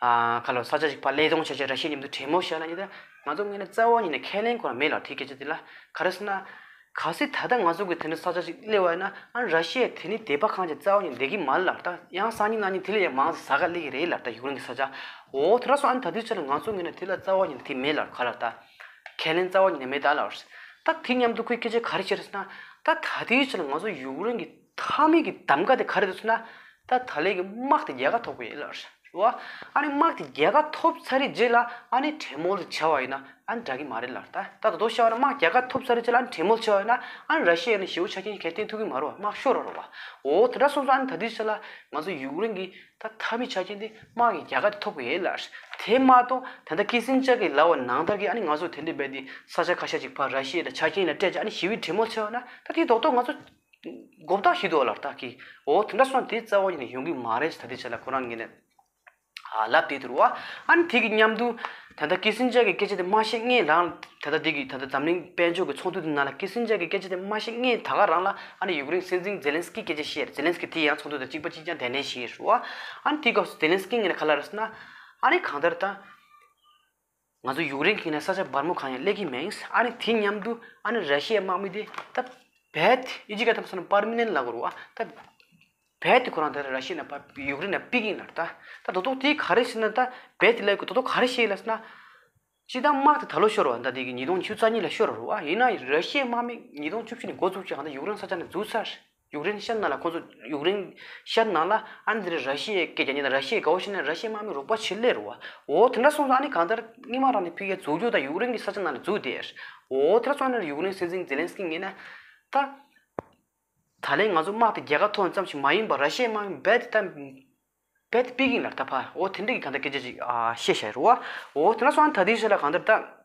ཨ་ག་ལ་ས་ཆ་ཞིག་ཕར་གློད་གཏོང་བྱས་བྱས་ར་ཤི་ཡ་མཉམ་དུ་གྲོས་མོལ་བྱས་ལབ་ནི་ད་ང་ཚོ་ངོས་ནས་རྩ་བ་ཉིད་ནས་ཁས་ལེན་ཁོ་རང་མེད་ལབ། དེ་སྐད་ཆ་དེ་ལ་ག་རེ་ཟེར་ན། གལ་སྲིད་ད་ལྟ་ང་ཚོ་གི་དེ་འདྲ་ས་ཆ་ཞིག་སླེབས་པ་ཡིན་ན་ཨ་ར་ཤི་ཡ་དེ་ནི་དད་པ་ཁང་ཆེན་རྩ་བ་ཉིད་བསྡད་ཀྱི་མ་རེད་ལབ། ད་ཡང་སང་ཉིན་གནངས་ཉིན་དེ་ལས་ཡང་མང་ཙམ་ཟ་ག་སླེབས་ཀྱི་རེད་ལབ། ད་ཡུཀ་རེན་གྱི་ས་ཆ། འོ་དེ་འདྲ་སོང་ཨ་ནི་ད་དུས་ཆ་ལ་ང་ཚོ་ངོས་ནས་དེ་ལ་རྩ་བ་ཉིད་ནས་དེ་མེད་ལབ། ག་ལ་ད་ཁས་ལེན་རྩ་བ་ཉིད་ནས་མེད་ད་ལབ། ད་དེ་མཉམ་དུ་ཁོས་སྐད་ཆ་ག་རེ་བཤད་རེད་ཟེར་ན། ད་ད་དུས་ཆ་ལ་ང་ཚོ་ཡུཀ་རེན་གྱི་མཐའ་མའི་གི་གདམ་ག་དེ་ག་རེ་རེད་ཟེར་ན། ད་ད་ལན་གྱི་དམག་དེ་རྒྱལ་ཁ་ཐོབ་དགོས་ཡིན་ལབ། རེད་བ། ཨ་ནི་དམག་དེ་རྒྱལ་ཁ་ཐོབ་ཚར་རེད་རྗེས་ལ་ཨ་ནི་གྲོས་མོལ་དེ་བྱ་བ་ཡིན་ན་ཨ་ནི་འདྲ་གི་མ་རེད་ལབ། ད་ད་དོ་དོ་བཤད་པ་ན་དམག་རྒྱལ་ཁ་ཐོབ་ཚར་རེད་རྗེས་ལ་ཨ་ནི་གྲོས་མོལ་བྱ་བ་ཡིན་ན་ཨ་ནི་ར་ཤི་ཡ་ནི་ཞེ་པོ་ཆ་རྐྱེན་གལ་བསྟན་ཐུབ་ཀྱི་མ་རེད་བ། དམག་ཤོར་ར་རེད་བ། འོ་དེ་འདྲ་སོང་ཙང་ཨ་ནི་ད་དུས་ཆ་ལ་ང་ཚོ་ཡུཀ་རེན་གྱི་ད་མཐའ་མའི་ཆ་རྐྱེན་དེ་དམག་གི་རྒྱལ་ཁ་དེ་ཐོབ་དགོས་ཡིན་ལབ། དེ་མ་གཏོགས་ད་ལྟ་ཀི་སིན་ཇར་གྱིས་ལབ་པ་ནང་ལྟར་གྱི་ཨ་ནི་ང་ཚོ་དེ་འདྲའི་རྦད་དེ་ས་ཆ་ཁ་ཤས་ཅིག་ཕར་ར་ཤི་ཡ་ལ་ཆ་རྐྱེན་ལ་སྤྲད་བྱས་ཨ་ནི་ཞི་བའི་གྲོས་མོལ་བྱ་བ་ན་ད་དེ་རྡོག་རྡོག་ང་ཚོ་མགོ་བཏགས་ཞིག་འདུག་ལབ་ད་གི། འོ་དེ་འདྲ་སོང་དེ་རྩ་བ་ཉིད་ནས་ཡོང་གི་མ་རེད་ཟེར། ད་དེ་ཆ་ལ་ཁོ་རང་ངོས་ནས་ཨ་ལབ་བསྡད་འདུག་བ། ཨ་ནི་དེ་གི་མཉམ་དུ་ད་ལྟ་ཀི་སིན་ཇར་གྱི་སྐད་ཆ་དེ་མ་བཤད་སྔོན་རང་ད་ལྟ་དེ་གི་ད་ལྟ་འཛམ་གླིང་དཔལ་འབྱོར་གྱི་ཚོགས་འདུ་དེ་ནང་ལ་ཀི་སིན་ཇར་གྱི་སྐད་ཆ་དེ་མ་བཤད་སྔོན་ད་ག་རང་ལ་ཨ་ནི་ཡུཀ་རེན་སྲིད་འཛིན་ཛེ་ལན་སི་ཀི་སྐད་ཆ་བཤད། ཛེ་ལན་སི་ཀི་དེ་ཡང་ཚོགས་འདུ་དང་གཅིག་པ་གཅིག་རྐྱང་གདན་འདྲེན་བྱས་རེད་བ། ཨ་ནི་དེ་སྐབས་སུ་ཛེ་ལན་སི་ཀི་ངོས་ནས་ག་ལབ་རེད་ཟེར་ན། ཨ་ནི་གང་ལྟར་ད། ང་ཚོ་ཡུཀ་རེན་གྱི་ནས་ས་ཆ་སྦར་མོ་གང་ཡང་སླེབས་ཀྱི་མེད། ཨ་ནི་དེ་མཉམ་དུ་ཨ་ནི་ར་ཤི་ཡའི་དམག་མི་དེ་ད་རྦད་དེ་ཨི་ཇི་ག་ཐམ་སོང་ན་པར་མི་ནན་ལ་གོ་རུ་བ་ད་རྦད་དེ་ཁོ་རང་དེ་ར་ཤི་ཡ་ནས་ཕར་ཡུཀ་རེན་ནས་ཕུད་ཀྱི་ཡིན་ལབ། ད་ད་དོ་དོ་དེ་ག་རེ་ཟེར་ན་ད་རྦད་དེ་ལབ་གི་དོ་དོ་ག་རེ་བཤད་ལབ་ཟེར་ན། སྤྱིར་བཏང་དམག་དེ་ད་ལོ་ཤོར་བ་ད་དེ་གི་ཉིས་སྟོང་ཉི་ཤུ་རྩ་གཉིས་ལ་ཤོར་བ་རུ་བ་ཡིན་ན་ར་ཤི་ཡའི་དམག་མི་ཉིས་སྟོང་བཅུ་བཞི་ནས་འགོ་བཙུགས་ཀྱི་གང་ལྟར་ཡུཀ་རེན་ས་ཆ་ནས་འཛུལ་ཚར། ཡུཀ་རེན་ཤར་ནང་ལ་ཁོང་ཚོ་ཡུཀ་རེན་ཤར་ནང་ལ་ཨ་ནི་དེ་ར་ཤི་ཡའི་སྐད་རྒྱག་ཉེན་དང་ར་ཤི་ཡའི་དགའ་བོ་བྱེད་ནས་ར་ཤི་ཡའི་དམག་མི་རོགས་པ་བྱེད་སླེབས་རུ་བ། འོ་དེ་འདྲ་སོང་ཙང་ཨ་ནི་གང་ལྟར་སྔོན་མ་རང་ནས་ཕུད་ཀྱི་འཛུལ་རྒྱུ་དང་ཡུཀ་རེན་གྱི་ས་ཆ་ནང་ལ་འཛུལ་བསྡད། འོ་དེ་འདྲ་སོང་ན་ཡུཀ་རེན་སྲིད་འཛིན་ཛེ་ལན་སི་ཀི་ངོས་ནས་ད། ད་ལན་ང་ཚོ་དམག་དེ་རྒྱལ་ཁ་ཐོབ་ཙམ་ཞིག་མ་ཡིན་པར་ར་ཤི་ཡའི་དམག་མི་རྦད་དེ་ད་རྦད་དེ་ཕུད་ཀྱི་ཡིན་ལབ། ད་ཕར་འོ་དེ་འདྲ་གི་གང་ལྟར་སྐད་ཆ་ཅིག་ཨ་བཤད་བཞག་རེད་བ། འོ་དེ་འདྲ་སོང་ད་དེའི་ཆ་ལ་གང་ལྟར་ད་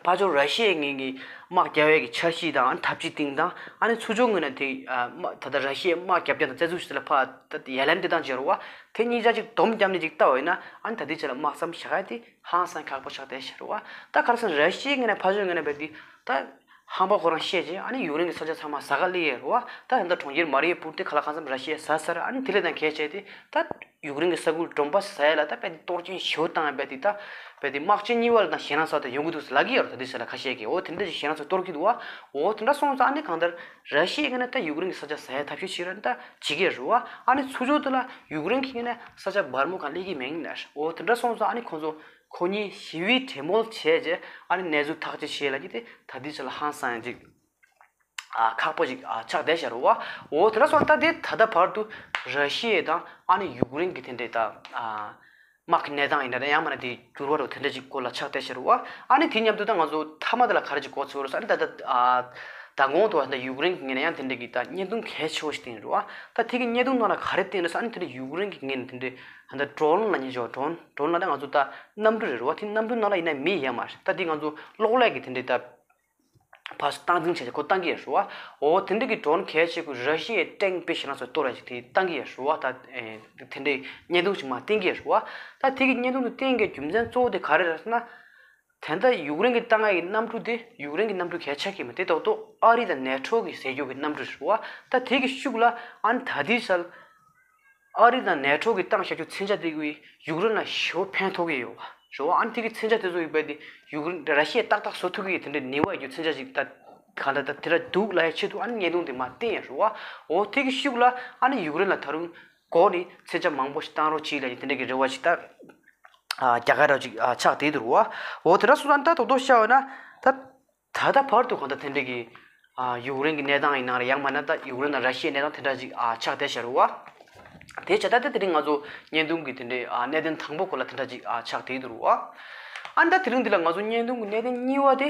ཕར་ཕྱོགས་ར་ཤི་ཡའི་ངོས་ཀྱི་དམག་རྒྱག་ཡས་ཀྱི་འཆར་གཞི་དང་ཨ་ནི་ཐབས་ཇུས་སྟེང་དང་ཨ་ནི་ཚུར་ཕྱོགས་ངོས་ནས་དེ་ཨ་དམག་ད་ལྟ་ར་ཤི་ཡའི་དམག་རྒྱབ་རྒྱབ་དང་རྩ་འཛུགས་ཞིག་ལ་ཕར་ད་ཡ་ལན་སྤྲད་སྟངས་བྱས་རེད་བ། དེ་གཉིས་ཆ་ཅིག་སྡོམ་བརྒྱབ་ནས་ཅིག་ལྟ་བ་ཡིན་ན་ཨ་ནི་ད་ལྟའི་ཆ་ལ་དམག་མཚམས་བཞག་ཡ་དེ་ཧང་སང་ཁག་པོ་ཆགས་བསྡད་ཤག་རེད་བ། ད་ག་རེ་ཟེར་ན་ར་ཤི་ཡའི་ངོས་ནས་ཕར་ཕྱོགས་ངོས་ནས་བས་དེ་ད། ཧམ་པ་ཁོ་རང་བཤད་རྗེས་ཨ་ནི་ཡུཀ་རེན་གྱི་ས་ཆ་ཚང་མ་ཟ་ག་སླེབས་ཡས་རེད་བ། ད་ད་ལྟ་གྲོང་ཁྱེར་མ་རི་ཡུ་པུལ་དེ་ཁ་ལག་གང་འཚམ་ར་ཤི་ཡས་ཟ་ཚར། ཨ་ནི་དེ་ལས་དང་གལ་ཆེ་དེ་ད་ཡུཀ་རེན་གྱི་ས་ཁུལ་གྲོང་པ་ཟ་ཡས་ལ་ད་རྦད་དེ་གཏོར་སྐྱོན་ཞེ་པོ་བཏང་ཡས་རྦད་དེ་ད་རྦད་དེ་དམག་ཆེན་གཉིས་པ་ལ་དང་ཞེད་སྣང་ཚ་པོ་ཡོང་གི་འདུག་ཟེར་ལབ་ཀྱི་ཡོད་རེད། ད་དེ་ས་ལ་ཁ་ཤས་ཀྱིས་འོ་དེ་འདྲ་ཞིག་ཞེད་སྣང་ཚ་པོ་གཏོར་གྱི་འདུག་བ། འོ་དེ་འདྲ་སོང་ཙང་ཨ་ནི་གང་ལྟར་ར་ཤི་ཡའི་ངོས་ནས་ད་ཡུཀ་རེན་གྱི་ས་ཆ་ཟ་ཡས་ཐབས་ཤེས་བྱེད་ར་ནི་ད་བྱེད་ཀྱི་རེད་བ། ཨ་ནི་ཚུར་ཕྱོགས་དེ་ལ་ཡུཀ་རེན་གྱི་ངོས་ནས་ས་ཆ་སྦར་མོ་གང་སླེབས་ཀྱི་མེད་ནས། འོ་དེ་འདྲ་སོང་ཙང་ཨ་ནི་ཁོང་ཚོ་ཁོ་གཉིས་ཞི་བའི་གྲོས་མོལ་བྱས་རྗེས་ཨ་ནི་གནས་ཚུལ་ཐག་གཅོད་བྱེད་ལབ་ཀྱི་དེ་ད་ལྟའི་ཆ་ལ་ཧང་སང་ཡང་ཅིག་ཨ་ཁག་པོ་ཅིག་ཨ་ཆགས་བསྡད་ཤག་རེད་བ། འོ་དེ་འདྲ་སོང་ད་དེ་ད་ལྟ་བར་དུ་ར་ཤི་ཡ་དང་ཨ་ནི་ཡུཀ་རེན་གྱི་དེ་འདྲའི་ད་ཨ་དམག་གི་གནས་སྟངས་ཡིན་ན་ཡང་མིན་ན་དེ་འགྱུར་བ་རུ་དེ་འདྲ་ཅིག་སྐོར་ལ་ཆགས་བསྡད་ཤག་རེད་བ། ཨ་ནི་དེ་མཉམ་དུ་ད་ང་ཚོ་མཐའ་མ་དེ་ལ་ག་རེ་ཅིག་གོ་ཚོད་རེད་ཟེར་ཨ་ནི་ད་ལྟ་ཨ་མདང་དགོང་དུ་བ་ད་ཡུཀ་རེན་གྱི་ངོས་ནས་ཡང་དེ་འདྲ་གི་ད་བརྙན་ཐུང་གལ་ཆེ་བོ་ཞིག་བསྟན་རེད་བ། ད་དེ་གི་བརྙན་ཐུང་ནང་ལ་ག་རེ་བསྟན་རེད་ཟེར་ཨ་ནི་དེ་འདྲ་ཡུཀ་རེན་གྱི་ངོས་ནས་དེ་འདྲ་ད་ལྟ་ཌོ་རོན་ལབ་མཁན་ཅིག་ཡོད། ཌོ་རོན་ཌོ་རོན་ལབ་ད་ང་ཚོ་ད་གནམ་གྲུ་རེད་རེད་བ། དེ་གནམ་གྲུ་ནང་ལ་ཡིན་ན་མི་ཡོད་མ་རེད། ད་དེ་ང་ཚོ་གློག་ཀླད་ཀྱི་དེ་འདྲའི་ད་ཕར་སྟངས་འཛིན་བྱས་ཏེ་ཁོ་བཏང་གི་ཡོད་རེད་བ། འོ་དེ་འདྲ་གི་ཌོ་རོན་གལ་ཆེ་ཁོས་ར་ཤི་ཡའི་ཊེང་དཔེ་ཞེ་དྲག་ཚོ་གཏོར་ཡ་ཅིག་དེ་བཏང་གི་ཡོད་རེད་བ། ད་ཨེ་དེ་འདྲའི་བརྙན་ཐུང་ཞིག་མར་བསྟན་གྱི་ཡོད་རེད་བ། ད་དེ་གི་བརྙན་ཐུང་དེ་བསྟན་གྱི་རྒྱུ་མཚན་གཙོ་བོ་དེ་ག་རེ་རེད་ཟེར་ན། དེ་འདྲ་ཡུཀ་རེན་གྱི་བཏང་ཡ་གི་གནམ་གྲུ་དེ་ཡུཀ་རེན་གྱི་གནམ་གྲུ་གལ་ཆེ་གི་མ་རེད། དེ་ཏོག་ཏོག་ཨ་རི་དང་ནེ་ཊོ་གི་ཟས་རྒྱུ་གི་གནམ་གྲུ་རེད་བ། ད་དེ་གི་ཤུགས་ལ་ཨ་ནི་ད་ལྟའི་ཆར་ཨ་རི་དང་ནེ་ཊོ་གི་བཏང་བཞག་རྒྱུ་མཚོན་ཆ་དེ་གིས་ཡུཀ་རེན་ལ་ཞེ་པོ་ཕན་ཐོགས་ཀྱི་ཡོད་བ་རེད་བ། ཨ་ནི་དེ་གི་མཚོན་ཆ་དེ་ཚོ་ཡོད་པ་དེ་ཡུཀ་རེན་ར་ཤི་ཡས་ཏག་ཏག་བཟོ་ཐུབ་ཀྱི་ཡོད། དེ་འདྲའི་ནུས་པ་ཡོད་རྒྱུ་མཚོན་ཆ་ཅིག་ད་གང་ལྟར་ད་དེ་འདྲ་འདུག་ལབ་ཡའི་ཆེད་དུ་ཨ་ནི་བརྙན་ཐུང་དེ་མར་བསྟན་ཡོད་རེད་བ། འོ་དེ་གི་ཤུགས་ལ་ཨ་ནི་ཡུཀ་རེན་ལ་ད་རུང་གོ་ནི་མཚོན་ཆ་མང་པོ་ཞིག་བཏང་རོགས་གྱིས་ལབ་ཀྱི་དེ་འདྲ་གི་རེ་བ་ཞིག་ད་རྒྱག་ག་རོགས་ཅིག་ཆགས་བསྡད་འདུག་རེད་བ། འོ་དེ་འདྲ་སོང་ཙང་ད་དོག་དོག་བཤད་པ་ན་ད། ད་ལྟ་བར་དུ་གང་ལྟར་དེ་འདྲ་གི་ཨ་ཡུཀ་རེན་གྱི་གནས་སྟངས་ཡིན་ན་རེད། ཡང་མིན་ན་ད་ཡུཀ་རེན་དང་ར་ཤི་ཡའི་གནས་སྟངས་དེ་འདྲ་ཅིག་ཨ་ཆགས་བསྡད་ཤག་རེད་བ། དེ་བྱས་ད་ལྟ་དེ་རིང་ང་ཚོ་བརྙན་ཐུང་གི་དེ་འདྲའི་ཨ་གནད་དོན་དང་པོ་སྐོར་ལ་དེ་འདྲ་ཅིག་ཨ་ཆགས་བསྡད་འདུག་རེད་བ། ཨ་ནི་ད་དེ་རིང་འདི་ལ་ང་ཚོ་བརྙན་ཐུང་གི་གནད་དོན་གཉིས་པ་དེ།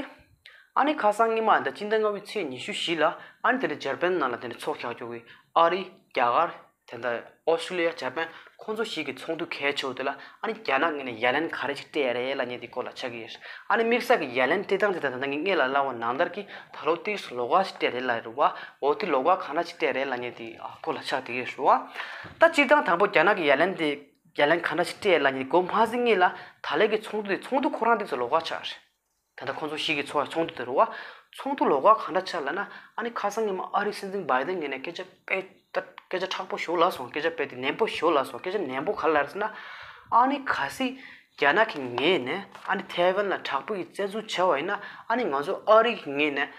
ཨ་ནི་ཁ་སང་སྔོན་མ་ད་སྤྱི་ཟླ་ལྔ་པའི་ཚེས་ཉི་ཤུ་བཞི་ལ་ཨ་ནི་དེ་འདྲ་འཇར་པན་ནང་ལ་དེ་འདྲ་ཚོགས་བཞག་རྒྱུ་གི་ཨ་རི་རྒྱ་གར། དེ་འདྲ་ཨོ་སི་ཀྲི་ལི་ཡ་འཇར་པན་ཁོང་ཚོ་ཞིག་གི་ཚོགས་འདུ་གལ་ཆེ་བོ་དེ་ལ་ཨ་ནི་རྒྱ་ནག་ངོས་ནས་ཡ་ལན་ག་རེ་ཞིག་སྤྲད་ཡ་རེད་ལབ་མཁན་དེ་སྐོར་ལ་ཆགས་ཀྱི་ཡོད། ཨ་ནི་དམིགས་བསལ་གྱི་ཡ་ལན་སྤྲད་སྟངས་དེ་ད་ད་ལྟ་ངས་སྔོན་ལ་ལབ་པ་ནང་ལྟར་གྱི་ད་ལོ་ཏོག་ཙམ་ལོགས་ཀ་ཞིག་སྤྲད་རེད་ལབ་རེད་བ། འོ་དེ་ལོགས་ཀ་གང་འདྲ་ཞིག་སྤྲད་རེད་ལབ་མཁན་དེ་སྐོར་ལ་ཆགས་བསྡད་ཀྱི་ཡོད་རེད་བ། ད་སྤྱིར་བཏང་དང་པོ་རྒྱ་ནག་གི་ཡ་ལན་དེ་ཡ་ལན་གང་འདྲ་ཞིག་སྤྲད་ལབ་མཁན་དེ་གོ་མ་ཟིན་སྔོན་ལ་ད་ལན་གྱི་ཚོགས་འདུ་དེ་ཚོགས་འདུ་ཁོ་རང་དེ་ཚོ་ལོགས་ཀ་ཆགས་རེད། ད་ལྟ་ཁོང་ཚོ་ཞིག་གི་ཚོགས་ཚོགས་འདུ་དེ་རེད་བ། ཚོགས་འདུ་ལོགས་ཀ་གང་འདྲ་ཆགས་ལབ་ན་ཨ་ནི་ཁ་སང་ཉི་མ་ཨ་རིའི་སྲིད་འཛིན་བྷའི་ཌེན་ངོས་ནས་སྐད་ཆ་དཔེ་ད་སྐད་ཆ་དྲག་པོ་ཞེ་པོ་ལབ་སོང་། སྐད་ཆ་དཔེ་དེ་ནན་པོ་ཞེ་པོ་ལབ་སོང་། སྐད་ཆ་ནན་པོ་ག་རེ་ལབ་རེད་ཟེར་ན། ཨ་ནི་གལ་སྲིད་རྒྱ་ནག་གི་ངོས་ནས་ཨ་ནི་ཐའེ་ཝན་ལ་དྲག་པོ་གི་བཙན་འཛུལ་བྱས་པ་ཡིན་ན་ཨ་ནི་ང་ཚོ་ཨ་རི་གི་ངོས་ནས་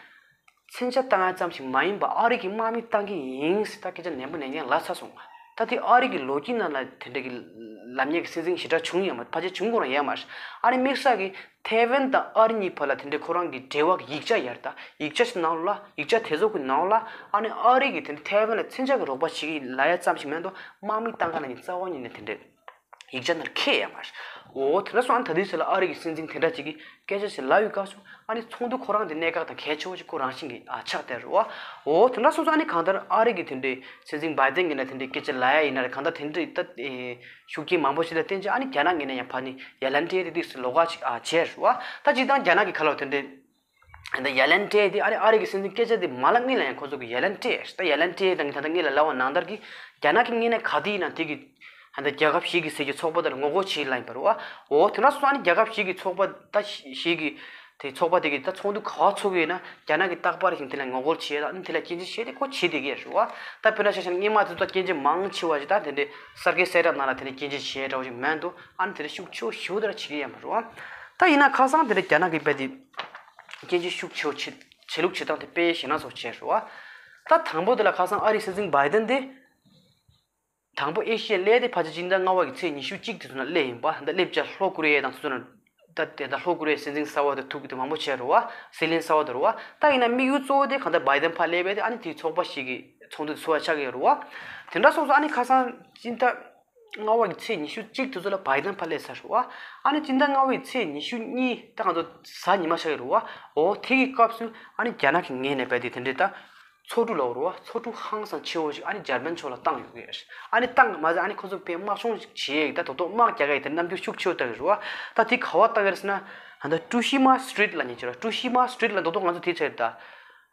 མཚོན་ཆ་བཏང་ཡ་ཙམ་ཞིག་མ་ཡིན་པར་ཨ་རི་གི་དམག་མི་བཏང་གི་ཡིན་ཟེར་ད་སྐད་ཆ་ནན་པོ་ནན་ཏན་ལབ་ཚར་སོང་། ད་དེ་ཨ་རི་གི་ལོ་རྒྱུས་ནང་ལ་དེ་འདྲ་གི་ལབ་མཁན་གྱི་སྲིད་འཛིན་ཞེ་དྲག་བྱུང་ཡོད་མ་རེད། ཕལ་ཆེར་བྱུང་དགོས་རང་ཡོད་མ་རེད། ཨ་ནི་དམིགས་བསལ་གྱི་ཐའེ་ཝན་དང་ཨ་རི་གཉིས་བར་ལ་དེ་འདྲའི་ཁོ་རང་གི་འབྲེལ་བ་གི་ཡིག་ཆ་ཡོད་རེད། ད་ཡིག་ཆ་ཞིག་ནང་ལ་ཡིག་ཆ་དེ་ཚོ་གི་ནང་ལ་ཨ་ནི་ཨ་རི་གིས་དེ་འདྲ་ཐའེ་ཝན་ལ་མཚོན་ཆ་གི་རོགས་པ་བྱེད་ཀྱི་ལབ་ཡ་ཙམ་ཞིག་མ་གཏོགས་དམག་མི་བཏང་ག་ལབ་མཁན་རྩ་བ་ཉིད་ནས་དེ་འདྲའི་ཡིག་ཆ་ནང་འཁོད་ཡོད་མ་རེད། འོ་དེ་འདྲ་སོང་ཨ་ནི་ད་དུས་ཚོད་ལ་ཨ་རི་གི་སྲིད་འཛིན་དེ་འདྲ་ཅིག་གིས་སྐད་ཆ་ཞིག་ལབ་ཡོད་སྐབས་སུ་ཨ་ནི་ཚོགས་འདུ་ཁོ་རང་དེ་གནད་འགག་དང་གལ་ཆེ་བོ་ཞིག་ཁོ་རང་བཞིན་གྱིས་ཨ་ཆགས་བསྡད་རེད་བ། འོ་དེ་འདྲ་སོང་ཙང་ཨ་ནི་གང་ལྟར་ཨ་རི་གི་དེ་འདྲའི་སྲིད་འཛིན་བྷའི་ཌེན་གྱིས་ན་དེ་འདྲའི་སྐད་ཆ་ལབ་ཡ་ཡིན་ན་རེད། གང་ལྟར་དེ་འདྲའི་ད་ཨེ་ཤུགས་རྐྱེན་མང་པོ་ཞིག་ལ་བརྟེན་བྱས་ཨ་ནི་རྒྱ་ནག་ངོས་ནས་ཡང་ཕར་ནི་ཡ་ལན་སྤྲད་དེ་དུས་སུ་ལོགས་ཀ་ཅིག་ཨ་བྱས་རེད་བ། ད་སྤྱིར་བཏང་རྒྱ་ནག་གི་ཁ་ལོ་དེ་འདྲའི་ད་ཡ་ལན་སྤྲད་དེ་ཨ་ནི་ཨ་རི་གི་སྲིད་འཛིན་སྐད་ཆ་དེ་མ་ལབ་སྔོན་ལ་ཡང་ཁོ་ཚོ་གི་ཡ་ལན་སྤྲད། ད་ཡ་ལན་སྤྲད་དང་ད་ལྟ་སྔོན་ལ་ལབ་པ་ནང་ལྟར་གྱི་རྒྱ་ནག་གི་ངོས་ནས་ག་དུས་ཡིན་ན་དེ་གི་ད་ལྟ་རྒྱལ་ཁབ་ཞིག་གི་ཟེར་གྱི་ཚོགས་པ་དེ་ལ་ངོ་རྒོལ་བྱེད་ལབ་ཡིན་པ་རེད་བ། འོ་དེ་འདྲ་སོང་ཙང་ཨ་ནི་རྒྱལ་ཁབ་ཞིག་གི་ཚོགས་པ་ད་ཞིག་གི་དེ་ཚོགས་པ་དེ་གི་ད་ཚོགས་འདུ་ག་པར་ཚོགས་ཀྱི་ཡོད་ན་རྒྱ་ནག་གིས་རྟག་པར་ཞིག་དེ་ལ་ངོ་རྒོལ་བྱེད་དང་ཨ་ནི་དེ་ལ་སྐྱོན་བརྗོད་བྱེད་དེ་ཁོ་བྱེད་བསྡད་ཀྱི་རེད་བ། ད་དཔེར་ན་ཆ་བཞག་ན་སྔོན་མ་དེ་ཚོ་སྐྱོན་བརྗོད་མང་ཆེ་བ་ཞིག་ད་དེ་འདྲའི་གསར་འགོད་གསལ་བསྒྲགས་ནང་ལ་དེ་འདྲའི་སྐྱོན་བརྗོད་བྱས་འདྲ་བོ་ཞིག་མེད་འདུག་ཨ་ནི་དེ་འདྲའི་ཤུགས་ཆེ་བོ་ཞེ་པོ་དེ་འདྲ་བྱེད་ཀྱི་ཡོད་མ་རེད་བ། ད་ཡིན་ན་ཁ་སང་དེ་འདྲ་རྒྱ་ནག་གི་དཔེ་དེ་སྐྱོན་བརྗོད་ཤུགས་ཆེ་བོ་བྱེད་བྱེད་ལུགས་བྱེད་སྟངས་དེ་དཔེ་ཞེད་སྣང་ཚ་བོ་བྱས་རེད་བ། ད་དང་པོ་དེ་ལ་ཁ་སང་ཨ་རིའི་སྲིད་འཛིན་བྷའི་ཌེན་དེ། དང་པོ་ཨེ་ཤི་ཡའི་སླེབས་དེ་ཕལ་ཆེར་སྤྱི་ཟླ་ལྔ་པ་གི་ཚེས་ཉི་ཤུ་གཅིག་དེ་ཚོ་ན་སླེབས་ཡིན་པ། ད་སླེབས་བྱ་ལྷོ་ཀོ་རི་ཡ་དང་དེ་ཚོ་ན། ད་དེ་ད་ལྷོ་ཀོ་རི་ཡའི་སྲིད་འཛིན་གསར་བ་དེ་ཐུག་གི་དེ་མང་པོ་བྱས་རེད་བ། སྲིད་བློན་གསར་བ་དེ་རེད་བ། ད་ཡིན་ན་དམིགས་ཡུལ་གཙོ་བོ་དེ་གང་ལྟར་བྷའི་ཌེན་ཕར་སླེབས་པ་དེ་ཨ་ནི་དེའི་ཚོགས་པ་ཞིག་གི་ཚོགས་འདུ་དེ་ཚོགས་ཡ་ཆགས་ཀྱི་ཡོད་རེད་བ། དེ་འདྲ་སོང་ཙང་ཨ་ནི་ཁ་སང་སྤྱི་ཟླ་ལྔ་པ་གི་ཚེས་ཉི་ཤུ་གཅིག་དེ་ཚོ་ལ་བྷའི་ཌེན་ཕར་སླེབས་ཚར་རེད་བ། ཨ་ནི་སྤྱི་ཟླ་ལྔ་པའི་ཚེས་ཉི་ཤུ་གཉིས་ད་གང་ཚོ་གཟའ་ཉི་མ་ཆགས་ཀྱི་རེད་བ། འོ་དེ་གི་སྐབས་སུ་ཨ་ནི་རྒྱ་ནག་གི་ངོས་ནས་བྱས་དེ་དེ་འདྲའི་ད། ཚོགས་དྲུག་ལ་འོ་རུ་བ་ཚོགས་དྲུག་ཧང་སང་ཆེ་བོ་ཞིག་ཨ་ནི་འཇར་པན་ཕྱོགས་ལ་བཏང་ཡོད་གི་ཨ་ནི་བཏང་མ་ཟད་ཨ་ནི་ཁོ་ཚོ་དཔེ་དམག་སྦྱོང་ཞིག་བྱེད་ཡས་ད་དོ་དོ་དམག་རྒྱག་གི་དེ་རྣམ་འགྱུར་ཤུགས་ཆེ་བོ་བཏང་གི་རུ་བ། ད་དེ་ག་བ་བཏང་གི་རེད་ཟེར་ན། ད་ཀྲུ་ཤི་མ་སི་ཊི་རིཊ་ལབ་མཁན་ཅིག་ར། ཀྲུ་ཤི་མ་སི་ཊི་རིཊ་ལ་དོ་དོ་ང་ཚོ་དེ་ཆ་རེད་ད།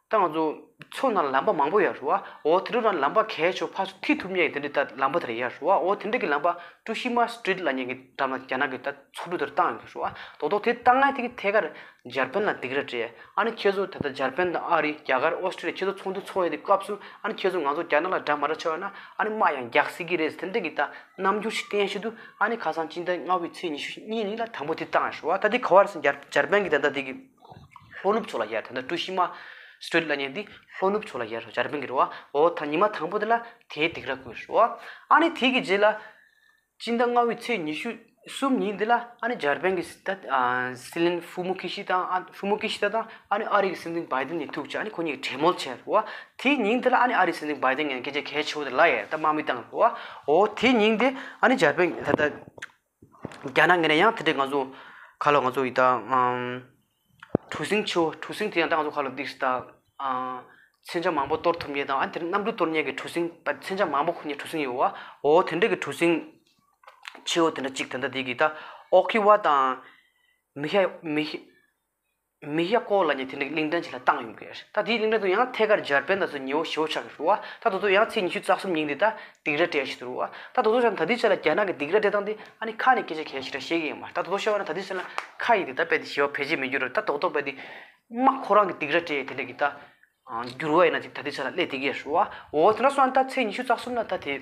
ད་ང་ཚོ་མཚོ་ནང་ལམ་པ་མང་པོ་ཡོད་རུ་བ། འོ་དེ་རུ་རང་ལམ་པ་གས་ཆོ་ཕར་ཚུར་ཐིག་ཐུབ་མཁན་གི་དེ་འདྲའི་ད་ལམ་པ་དེ་ར་ཡོད་རུ་བ། འོ་དེ་འདྲའི་གི་ལམ་པ་ཀྲུ་ཤི་མ་སི་ཊི་རིཊ་ལབ་མཁན་གི་འགྲམ་ལ་རྒྱ་ནག་གི་ད་ཚོགས་དྲུག་དེར་བཏང་ཡོད་གི་རུ་བ། དོ་དོ་དེ་བཏང་ཡས་དེ་གི་ཐད་ཀར། འཇར་པན་ལ་སྡིགས་ར་སྤྲད། ཨ་ནི་ཁྱེད་ཚོ་ད་ལྟ་འཇར་པན་དང་ཨ་རི་རྒྱ་གར་ཨོ་སི་ཀྲི་ལི་ཡ་ཁྱེད་ཚོ་ཚོགས་འདུ་ཚོགས་ཡས་དེ་སྐབས་སུ་ཨ་ནི་ཁྱེད་ཚོ་ང་ཚོ་རྒྱ་ནག་ལ་དགྲ་མ་ར་ཆགས་ན་ཨ་ནི་དམག་ཡང་རྒྱག་སྲིད་ཀྱི་རེད་དེ་འདྲ་གི་ད་རྣམ་འགྱུར་ཞིག་བསྟན་ཞིག་འདུག་ཨ་ནི་ཁ་སང་སྤྱི་ཟླ་ལྔ་པའི་ཚེས་ཉི་ཤུ་གཉིས་ཉིན་ལ་དང་པོ་དེ་བཏང་ཞུ་བ། ད་དེ་ག་བར་སེང་འཇར་འཇར་པན་གྱི་ད་ལྟ་དེ་གི་ལྷོ་ནུབ་ཕྱོགས་ལ་ཡར་ད་ལྟ་ཀྲུ་ཤི་མ་སི་ཊི་རིཊ་ལབ་མཁན་དེ་ལྷོ་ནུབ་ཕྱོགས་ལ་ཡར་འཇར་པན་གྱི་རེད་བ། འོ་ད་ཉི་མ་དང་པོ་དེ་ལ་དེའི་སྡིགས་ར་བསྐུལ་ཞུ་བ། ཨ་ནི་དེ་གི་རྗེས་ལ། སྤྱི་ཟླ་ལྔ་པའི་ཚེས་ཉི་ཤུ་གསུམ་ཉིན་འདི་ལ་ཨ་ནི་འཇར་པན་གྱི་ད་སྲིད་བློན་ཧྥུ་མོ་ཁི་ཤི་དང་ཨ་ཧྥུ་མོ་ཁི་ཤི་ད་དང་ཨ་ནི་ཨ་རི་གི་སྲིད་འཛིན་བྷའི་ཏན་གཉིས་ཐུག་བྱས་ཨ་ནི་ཁོ་གཉིས་ཀྱིས་གྲོས་མོལ་བྱས་རེད་བ། དེའི་ཉིན་འདི་ལ་ཨ་ནི་ཨ་རིའི་སྲིད་འཛིན་བྷའི་ཏན་ཡང་སྐད་ཆ་གལ་ཆེ་བོ་དེ་ལབ་ཡས་ད་དམག་མི་བཏང་རེད་བ། འོ་དེའི་ཉིན་དེ་ཨ་ནི་འཇར་པན་ད་ལྟ་རྒྱ་ནག་ངོས་ནས་ཡང་དེ་འདྲའི་ང་ཚོ་ཁ་ལོ་ང་ཚོ་ཡི་ད་གྲུ་གཟིངས་ཆེ་བོ་གྲུ་གཟིངས་དེ་ཡང་ད་ང་ཚོ་ཁ་ལོ་འདི་ད་མཚོན་ཆ་མང་པོ་གཏོར་ཐུབ་མཁན་དང་ཨ་ནི་དེ་གནམ་གྲུ་གཏོར་མཁན་གྱི་གྲུ་གཟིངས་མཚོན་ཆ་མང་པོ་ཁུར་མཁན་གྲུ་གཟིངས་ཡོད་བ། འོ་དེ་འདྲ་གི་གྲུ་གཟིངས་ཆེ་བོ་དེ་འདྲ་གཅིག་དེ་འདྲ་དེ་གི་ད་ཨོ་ཁི་ཝ་དང་མི་ཧ་མི་ཧ་མི་ཧ་ཀོ་ལབ་མཁན་དེ་འདྲ་གི་གླིང་ཕྲན་ཅིག་ལ་བཏང་ཡོང་གི་རེད། ད་དེའི་གླིང་ཕྲན་དུ་ཡང་ཐད་ཀར་འཇར་པན་དང་སུ་ཉེ་བོ་ཞེ་བོ་ཆགས་ཀྱི་རེད་བ། ད་དེ་ཚོ་ཡང་ཚེས་ཉི་ཤུ་རྩ་གསུམ་ཉིན་དེ་ད་སྡིགས་ར་སྤྲད་ཞིག་ཏུ་རེད་བ། ད་དེ་ཚོ་ཆ་ད་དེ་ཆ་ལ་རྒྱ་ནག་གི་སྡིགས་ར་སྤྲད་སྟངས་དེ་ཨ་ནི་ཁ་ནས་སྐད་ཆ་གལ་ཞིག་ར་བཤད་ཀྱི་ཡོད་མ་རེད། ད་དེ་ཚོ་བཤད་བ་ན་ད་དེ་ཆ་ལ་ཁ་ཡིས་དེ་ད་དཔེ་དེ་ཞེ་བ་བེད་སྤྱད་མི་འགྱུར་རེད། ད་དོག་དོག་དཔེ་དེ་དམག་ཁོ་རང་གི་སྡིགས་ར་སྤྲད་དེ་འདྲ་གི་ད། འགྱུར་བ་ཡིན་ན་ཅིག་ད་ལྟའི་ཆ་ལ་སླེབས་བསྡད་ཀྱི་ཡོད་རེད་བ། འོ་དེ་འདྲ་སོང་ན་ད་ཚེས་ཉི་ཤུ་རྩ་གསུམ་ལ་ད་དེ་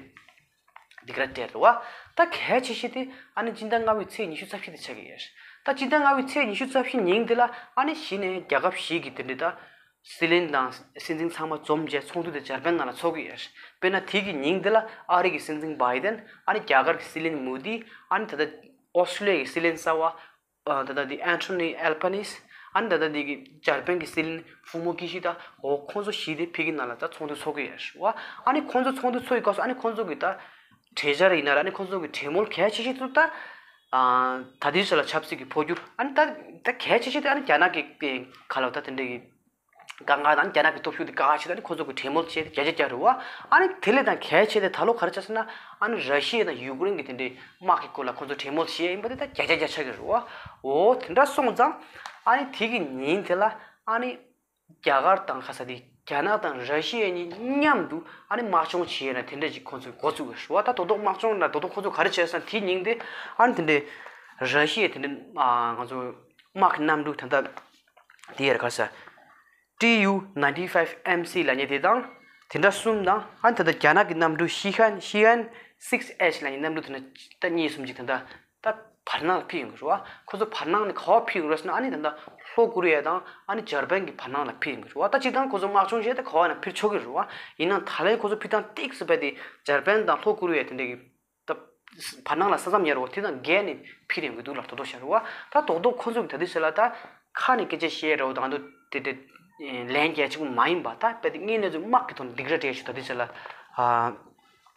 སྡིགས་ར་སྤྲད་རེད་བ། ད་གལ་ཆེ་ཤོས་དེ་ཨ་ནི་སྤྱི་ཟླ་ལྔ་པའི་ཚེས་ཉི་ཤུ་རྩ་བཞི་དེ་ཆགས་ཀྱི་ཡོད་རེད། ད་སྤྱི་ཟླ་ལྔ་པའི་ཚེས་ཉི་ཤུ་རྩ་བཞི་ཉིན་དེ་ལ་ཨ་ནི་གཞི་ནས་རྒྱལ་ཁབ་བཞི་གི་དེ་འདྲའི་ད་སྲིད་བློན་དང་སྲིད་འཛིན་ཚང་མ་འཛོམས་བྱས་ཚོགས་འདུ་དེ་འཇར་པན་ནང་ལ་ཚོགས་ཀྱི་ཡོད་རེད། དཔེར་ན་དེ་གི་ཉིན་དེ་ལ་ཨ་རི་གི་སྲིད་འཛིན་བྷའི་ཏན་ཨ་ནི་རྒྱ་གར་གྱི་སྲིད་བློན་མོ་དི་ཨ་ནི་ད་ལྟ་ཨོ་སི་ཀྲི་ལི་ཡ་གི་སྲིད་བློན་གསར་བ། ཨ་ད་ལྟ་འདི་ཨན་ཐོ་ནི་ཨལ་པ་ནིས། ཨ་ནི་ད་ལྟ་འདི་གི་འཇར་པན་གྱི་སྲིད་བློན་ཧྥུ་མོ་ཀི་ཤི་ད་འོ་ཁོང་ཚོ་བཞི་དེ་ཕ་གི་ནང་ལ་ད་ཚོགས་འདུ་ཚོགས་ཀྱི་ཡོད་རེད་བ། ཨ་ནི་ཁོང་ཚོ་ཚོགས་འདུ་ཚོགས་ཡི་སྐབས་སུ་ཨ་ནི་ཁོང་ཚོ་གི་ད་གྲོས་འཆར་ཡིན་ན་ར་ཨ་ནི་ཁོང་ཚོ་གི་གྲོས་མོལ་གལ་ཆེ་ཤོས་ཚོ་ད་ཨ་ད་ལྟའི་ཆ་ལ་ཆབ་སྲིད་ཀྱི་འཕོ་འགྱུར་ཨ་ནི་ད་ད་གལ་ཆེ་ཤོས་དེ་ཨ་ནི་རྒྱ་ནག་གི་ག་ལ་ད་དེ་འདྲ་གི་དཀའ་ངལ་དང་རྒྱ་ནག་གི་སྟོབས་ཤུགས་དེ་དཀའ་ཁག་ཆེ་ད་ནི་ཁོ་ཚོ་གི་གྲོས་མོལ་བྱས་ཏེ་བརྒྱ་ཆ་བརྒྱ་རེད་བ། ཨ་ནི་དེ་ལས་དང་གལ་ཆེ་དེ་ད་ལོ་ག་རེ་ཆགས་སོང་ན་ཨ་ནི་ར་ཤི་ཡ་དང་ཡུཀ་རེན་གྱི་དེ་འདྲའི་དམག་གི་སྐོར་ལ་ཁོ་ཚོ་གྲོས་མོལ་བྱས་ཡིན་པ་དེ་ད་བརྒྱ་ཆ་བརྒྱ་ཆགས་ཀྱི་རེད་བ། འོ་དེ་འདྲ་སོང་ཙང་ཨ་ནི་དེ་གི་ཉིན་དེ་ལ་ཨ་ནི་རྒྱ་གར་དང་ཁ་ས་དེ་རྒྱ་ནག་དང་ར་ཤི་ཡ་གཉིས་མཉམ་དུ་ཨ་ནི་དམག་སྦྱོང་བྱས་ཡོད་ན་དེ་འདྲ་ཅིག་ཁོ་ཚོས་འགོ་བཙུགས་ཀྱི་རེད་བ། ད་དོ་དོ་དམག་སྦྱོང་ན་དོ་དོ་ཁོ་ཚོ་ག་རེ་བྱས་སོང་དེ་ཉིན་དེ་ཨ་ནི་དེ་འདྲའི་ར་ཤི་ཡ་དེ་འདྲའི་ང་ཚོ་དམག་གི་གནམ་གྲུ་ད་ལྟ་དེ་ཡར་ག་ས། ཏི་ཡུ་ནའིན་ཊི་ཕའིབ་ཨེམ་སི་ལབ་མཁན་དེ་དང་། དེ་འདྲ་གསུམ་དང་། ཨ་ནི་ད་ལྟ་རྒྱ་ནག་གི་གནམ་གྲུ་ཤི་ཧན་ཤི་ཧན་སིག་ཨེཆ་ལབ་མཁན་གནམ་གྲུ་དེ་འདྲ་ད་གཉིས་གསུམ་ཅིག་ད་ལྟ་ད་བར་སྣང་ལ་ཕུད་ཡོང་གི་རེད་བ། ཁོ་ཚོ་བར་སྣང་ནས་ག་པར་ཕུད་ཡོང་གི་རེད་ཟེར་ན་ཨ་ནི་ད་ལྟ་ལྷོ་ཀོ་རི་ཡ་དང་ཨ་ནི་འཇར་པན་གྱི་བར་སྣང་ལ་ཕུད་ཡོང་གི་རེད་བ། ད་སྤྱིར་བཏང་ཁོ་ཚོ་དམག་སྦྱོང་བྱས་ཏེ་ག་པར་ན་ཕུད་ཆོག་གི་རེད་བ། ཡིན་ནའང་ད་ལན་ཁོ་ཚོ་ཕུད་སྟངས་ཏོག་ཙམ་རྦད་དེ་འཇར་པན་དང་ལྷོ་ཀོ་རི་ཡ་དེ་འདྲ་གི་ད་བར་སྣང་ལ་ས་མཚམས་ཉར་བ་དེ་དང་འགལ་ནས་ཕུད་ཡོང་གི་འདུག་ལ་དོ་དོ་ཤར་བ། ད་དོག་དོག་ཁོ་ཚོ་གི་ད་ལྟའི་ཆ་ལ་ད་ཁ་ནས་སྐད་ཆ་བཤད་རེད་བ། ད་ང་ཚོ་དེ་དེ་ལན་རྒྱག་ཆོག་གི་མ་ཡིན་པ། ད་རྦད་དེ་དངོས་གནས་ཚུལ་དམག་གི་ཐོག་ནས་སྡིགས་ར་སྤྲད་ཆོག་ད་ལྟའི་ཆ་ལ་ཨ་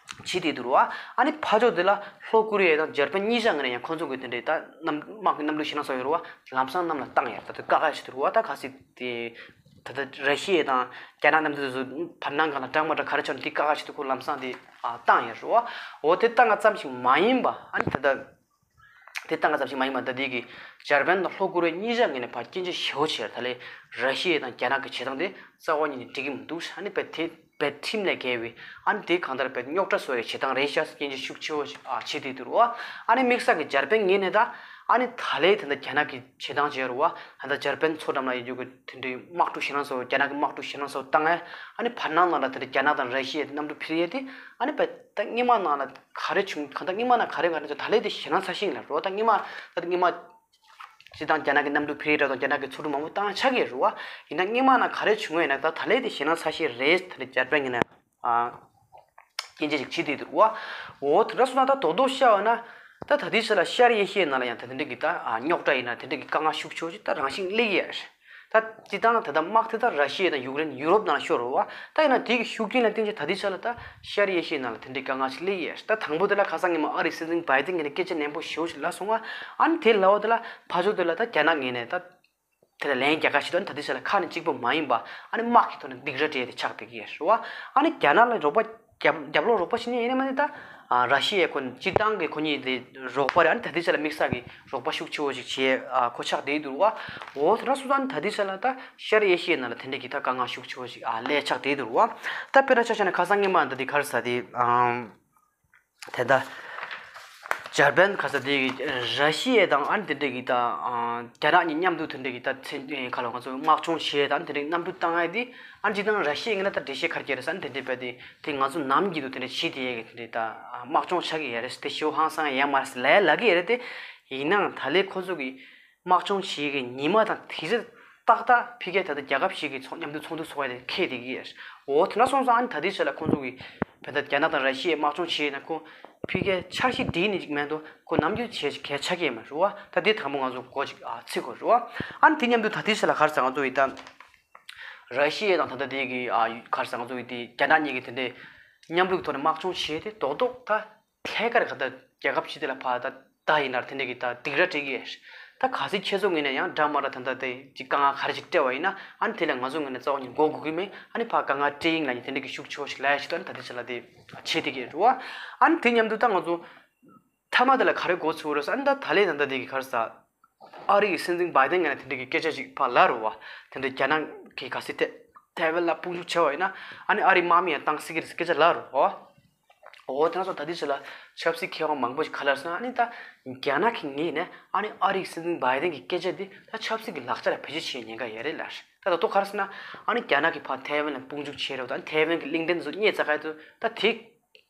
བྱེད་བསྡད་འདུག་རེད་བ། ཨ་ནི་ཕར་ཕྱོགས་དེ་ལ་ལྷོ་ཀོ་རི་ཡ་དང་འཇར་པན་གཉིས་ཆ་ངོས་ནས་ཡང་ཁོ་ཚོ་གི་དེ་འདྲའི་ད་གནམ་དམག་གི་གནམ་གྲུ་ཞེད་སྣང་ཚ་བོ་ཡོད་རེད་བ། ལམ་སང་གནམ་ལ་བཏང་ཡ་ད་དུང་དཀའ་ཁག་ཆེ་འདུག་རེད་བ། ད་གལ་སྲིད་དེ། ད་ལྟ་ར་ཤི་ཡ་དང་རྒྱ་ནག་མཉམ་དུ་དེ་ཚོ་བར་སྣང་སྒང་ལ་འདྲ་མ་འདྲ་ག་རེ་བྱུང་དེ་དཀའ་ཁག་ཆེ་འདུག་ཁོ་ལམ་སང་དེ་ཨ་བཏང་ཡོད་རེད་བ། འོ་དེ་བཏང་ང་ཙམ་ཞིག་མ་ཡིན་པ་ཨ་ནི་ད་ལྟ་དེ་བཏང་ང་ཙམ་ཞིག་མ་ཡིན་པ་ད་ལྟའི་གི་འཇར་པན་དང་ལྷོ་ཀོ་རི་ཡ་གཉིས་ཆ་ངོས་ནས་ཕར་སྐྱོན་བརྗོད་ཞེ་པོ་བྱས་ད་ལས་ར་ཤི་ཡ་དང་རྒྱ་ནག་གི་བྱེད་སྟངས་དེ་རྩ་བ་ཉིད་ནས་འགྲིག་གི་མི་འདུག་ཨ་ནི་རྦད་དེ་རྦད་ཁྲིམས་ལས་འགལ་བའི་ཨ་ནི་དེ་གང་ལྟར་རྦད་རྙོག་དྲ་བཟོ་ཡའི་བྱེད་སྟངས་རེད་ཤག་སྐྱོན་བརྗོད་ཤུགས་ཆེ་བོ་ཞིག་ཨ་བྱེད་བསྡད་འདུག་རེད་བ། ཨ་ནི་དམིགས་བསལ་གི་འཇར་པན་ངོས་ནས་ད་ཨ་ནི་ད་ལས་དེ་འདྲ་རྒྱ་ནག་གི་བྱེད་སྟངས་བྱས་རེད་བ། ད་ལྟ་འཇར་པན་མཚོ་འགྲམ་ལ་ཡོད་རྒྱུ་གི་དེ་འདྲའི་དམག་གྲུ་ཞེད་སྣང་ཚ་བོ་རྒྱ་ནག་གི་དམག་གྲུ་ཞེད་སྣང་ཚ་བོ་བཏང་ཡ། ཨ་ནི་བར་སྣང་ནང་ལ་དེ་འདྲ་རྒྱ་ནག་དང་ར་ཤི་ཡའི་གནམ་གྲུ་འཕུར་ཡས་དེ་ཨ་ནི་བས་ད་སྔོན་མ་ནང་ལ་ག་རེ་བྱུང་གང་ལྟར་སྔོན་མ་ནང་ག་རེ་ག་རེ་བྱུང་ད་ལས་དེ་ཞེད་སྣང་ཚ་ཤིང་ལ་རོ། ད་སྔོན་མ་ད་སྔོན་མ་ སྤྱིར་བཏང་རྒྱ་ནག་གི་གནམ་གྲུ་ཕེ་རི་འདྲ་དང་རྒྱ་ནག་གི་མཚོ་གྲུ་མང་པོ་བཏང་ཆགས་ཀྱི་རེད་བ། ཡིན་ན་སྔོན་མ་ན་ག་རེ་བྱུང་ཡོད་ན། ད་ད་ལན་དེ་ཞེད་སྣང་ཚ་ཤོས་རེད། ད་ལན་འཇར་པན་གྱི་ནས་ཨ་སྐྱོན་བརྗོད་ཅིག་བྱེད་བསྡད་འདུག་བ། འོ་དེ་འདྲ་སོང་ན་ད་རྡོག་རྡོག་བཤད་པ་ན། ད་ད་ལྟའི་ཆ་ལ་ཤར་ཨེ་ཤི་ཡའི་ནང་ལ་ཡང་ད་དེ་འདྲ་གི་ད་ཨ་རྙོག་དྲ་ཡིན་ན་དེ་འདྲ་གི་དཀའ་ངལ་ཤུགས་ཆེ་བོ་ཅིག་ད་རང་བཞིན་སླེབས་ཀྱི་ཡོད་རེད། ད་སྤྱིར་བཏང་ད་ལྟ་དམག་དེ་ད་ར་ཤི་ཡ་དང་ཡུཀ་རེན་ཡུ་རོབ་ནང་ལ་ཤོར་རེད་བ། ད་ཡིན་ན་དེ་གི་ཤུགས་རྐྱེན་ལ་བརྟེན་བྱས་ད་ལྟའི་ཆ་ལ་ད་ཤར་ཨེ་ཤི་ཡའི་ནང་ལ་དེ་འདྲའི་དཀའ་ངལ་ཅིག་སླེབས་ཀྱི་ཡོད་རེད། ད་དང་པོ་དེ་ལ་ཁ་སང་ཉི་མ་ཨ་རིའི་སྲིད་འཛིན་བྷའི་ཏིན་གྱིས་ནས་སྐད་ཆ་ནན་པོ་ཞེ་པོ་ཅིག་ལབ་སོང་བ། ཨ་ནི་དེ་ལབ་པ་དེ་ལ་ཕར་ཕྱོགས་དེ་ལ་ད་རྒྱ་ནག་ངོས་ནས་ད། དེ་ལ་ལན་རྒྱག་ག་ཞིག་ཏུ་ད་ལྟའི་ཆ་ལ་ཁ་ནས་གཅིག་པོ་མ་ཡིན་པ། ཨ་ནི་དམག་གི་ཐོག་ནས་སྡིགས་ར་སྤྲད་དེ་ཆགས་བསྡད་ཀྱི་ཡོད་རེད་བ། ཨ་ནི་རྒྱ་ནག་ལ་རོགས་པ་རྒྱབ་རྒྱབ་ལོག་རོགས་པ་བྱེད་མཁན་ཡིན་ན་མ་ནི་ད། ཨ་ར་ཤི་ཡའི་ཁོ་སྤྱིར་བཏང་གི་ཁོ་གཉིས་དེ་རོགས་པ་རེད། ཨ་ནི་ད་ལྟའི་ཆ་ལ་དམིགས་བསལ་གྱི་རོགས་པ་ཤུགས་ཆེ་བོ་ཞིག་བྱས་ཨ་ཁོ་ཆགས་བསྡད་འདུག་བ། འོ་དེ་འདྲ་སོང་ཙང་ཨ་ནི་ད་ལྟའི་ཆ་ལ་ད་ཤར་ཨེ་ཤི་ཡའི་ནང་ལ་དེ་འདྲ་གི་ད་དཀའ་ངལ་ཤུགས་ཆེ་བོ་ཞིག་ཨ་སླེབས་ཆགས་བསྡད་འདུག་བ། ད་དཔེར་ན་ཆ་བཞག་ན་ཁ་སང་སྔོན་མ་ད་དེ་ག་རེ་ཟེར་དེ་ཨ། དེ་ད། འཇར་པན་ག་ས་དེ་གི་ར་ཤི་ཡ་དང་ཨ་ནི་དེ་འདྲ་གི་ད་ཨ་རྒྱ་ནག་གཉིས་མཉམ་དུ་དེ་འདྲ་གི་ད་ཚན་ཁ་ལོ་ང་ཚོ་དམག་སྦྱོང་བྱེད་ཡ་དང་དེ་འདྲ་གི་གནམ་གྲུ་བཏང་ཡ་དེ། ཨ་ནི་སྤྱིར་བཏང་ར་ཤི་ཡ་ངོས་ན་ད་འགྲེལ་བཤད་ག་རེ་བརྒྱབ་རེད་ཟེར་ན། དེ་འདྲ་བས་དེ་དེ་ང་ཚོ་ནམ་རྒྱུན་དུ་དེ་འདྲ་བྱེད་བསྡད་ཡ་གི་དེ་འདྲ་ད་དམག་སྦྱོང་བྱ་གི་ཡ་རེད། དེ་ཞེ་པོ་ཧང་སང་ཡ་མ་རེད་ཟེར་ལབ་ལབ་གི་ཡ་རེད་དེ། ཡིན་ནའང་ད་ལས་ཁོ་ཚོ་གི་དམག་སྦྱོང་བྱེད་ཀྱི་ཉི་མ་དང་དེ་རིང་ཏག་ཏག་ཕ་གིར་ད་ལྟ་རྒྱལ་ཁབ་ཞིག་གི་ཚོགས་མཉམ་དུ་ཚོགས་འདུ་ཚོགས་ཡ་དེ་འཁེལ་བསྡད་ཀྱི་ཡོད་རེད། འོ་དེ་འདྲ་སོང་ཙང་ཨ་ནི་ད་ལྟའི་ཆ་ལ་ཁོང་ཚོ་གིས་བོད་ད་རྒྱ་ནག་དང་ར་ཤི་ཡའི་དམག་སྦྱོང་བྱས་ན་ཁོ་ཕ་གིའི་འཆར་གཞི་བསྒྲིགས་ནས་ཅིག་མེད་དོ། ཁོ་ནམ་རྒྱུན་བྱས་ཤིག་གལ་ཆགས་ཀྱི་མ་རེད་བ། ད་དེ་དང་པོ་ང་ཚོ་གོ་ཅིག་ཨ་ཚིག་དགོས་རེད་བ། ཨ་ནི་དེ་མཉམ་དུ་ད་ལྟའི་ཆ་ལ་ག་རེ་ཟེར་ང་ཚོ་ཡི་ད་ར་ཤི་ཡ་དང་ད་ལྟ་དེ་གི་ཨ་ག་རེ་ཟེར་ང་ཚོ་ཡི་དེ་རྒྱ་ནག་གཉིས་ཀྱི་དེ་འདྲའི་མཉམ་རུབ་ཐོག་ནས་དམག་སྦྱོང་བྱས་ཏེ་རྡོག་རྡོག་ད། ཐད་ཀར་ག་ད་རྒྱལ་ཁབ་ཕྱི་དེ་ལ་ཕར་ད་ད་ཡིན་ན་དེ་འདྲ་གི་ད་སྡིགས་ར་སྤྲད་ཀྱི་ཡོད། ད་གལ་སྲིད་ཁྱེད་ཚོ་ངོས་ནས་ཡང་འདྲ་མ་འདྲ་ད་ད་དེ་ཅིག་དཀའ་ངལ་ག་རེ་ཅིག་སྤྲད་པ་ཡིན་ན། ཨ་ནི་དེ་ལ་ང་ཚོ་ངོས་ནས་རྩ་བ་ཉིད་མགོ་སྒུར་གི་མེད། ཨ་ནི་ཕར་དཀའ་ངལ་སྤྲད་ཡིན་ལབ་ནས་དེ་འདྲ་གི་ཤུགས་ཆེ་བོ་ཞིག་ལབ་ཡ་ཞིག་ད་ཨ་ནི་ད་ལྟའི་ཆ་ལ་དེ་བྱེད་བསྡད་ཀྱི་ཡོད་རེད་བ། ཨ་ནི་དེ་མཉམ་དུ་ད་ང་ཚོ་མཐའ་མ་དེ་ལ་ག་རེ་འགོ་ཚུགས་རེད་ཟེར། ཨ་ནི་ད་ད་ལན་ད་ད་དེ་གི་ག་རེ་ཟེར། ཨ་རི་གི་སྲིད་འཛིན་བྷའི་ཏན་ངོས་ནས་དེ་འདྲ་གི་སྐད་ཆ་ཞིག་ཕར་ལབ་རེད་བ། དེ་འདྲ་རྒྱ་ནག་གིས་གལ་སྲིད་ཐེ་ཐའེ་ཝན་ལ་དཔུང་འཇུག་བྱས་པ་ཡིན་ན་ཨ་ནི་ཨ་རིའི་དམག་མི་ཡང་བཏང་སྲིད་ཀྱི་རེད་ཟེར་སྐད་ཆ་ལབ་རེད་བ། འོ་དེ་ན་སོང་ད་ལྟའི་ཆ་ལ་ཆབ་སྲིད་མཁས་དབང་མང་པོ་ཞིག་ག་ལབ་ཟེར་ན། ཨ་ནི་ད་རྒྱ་ནག་གི་ངོས་ནས་ཨ་ནི་ཨ་རིའི་སྲིད་འཛིན་བྷའི་ཏན་གྱི་སྐད་ཆ་འདི་ད་ཆབ་སྲིད་ཀྱི་ལག་ཆ་ལ་བེད་སྤྱོད་བྱེད་ཉེན་ཁ་ཡོད་རེད་ལབ། ད་ད་དུང་ག་རེ་ཟེར་ན། ཨ་ནི་རྒྱ་ནག་གིས་ཕར་ཐའེ་ཝན་ལ་དཔུང་འཇུག་བྱས་རེད་བ། ད་ཐའེ་ཝན་གྱི་གླིང་ཕྲན་ཚོ་རྙེད་ཚར་ག་དུས་ད་དེ་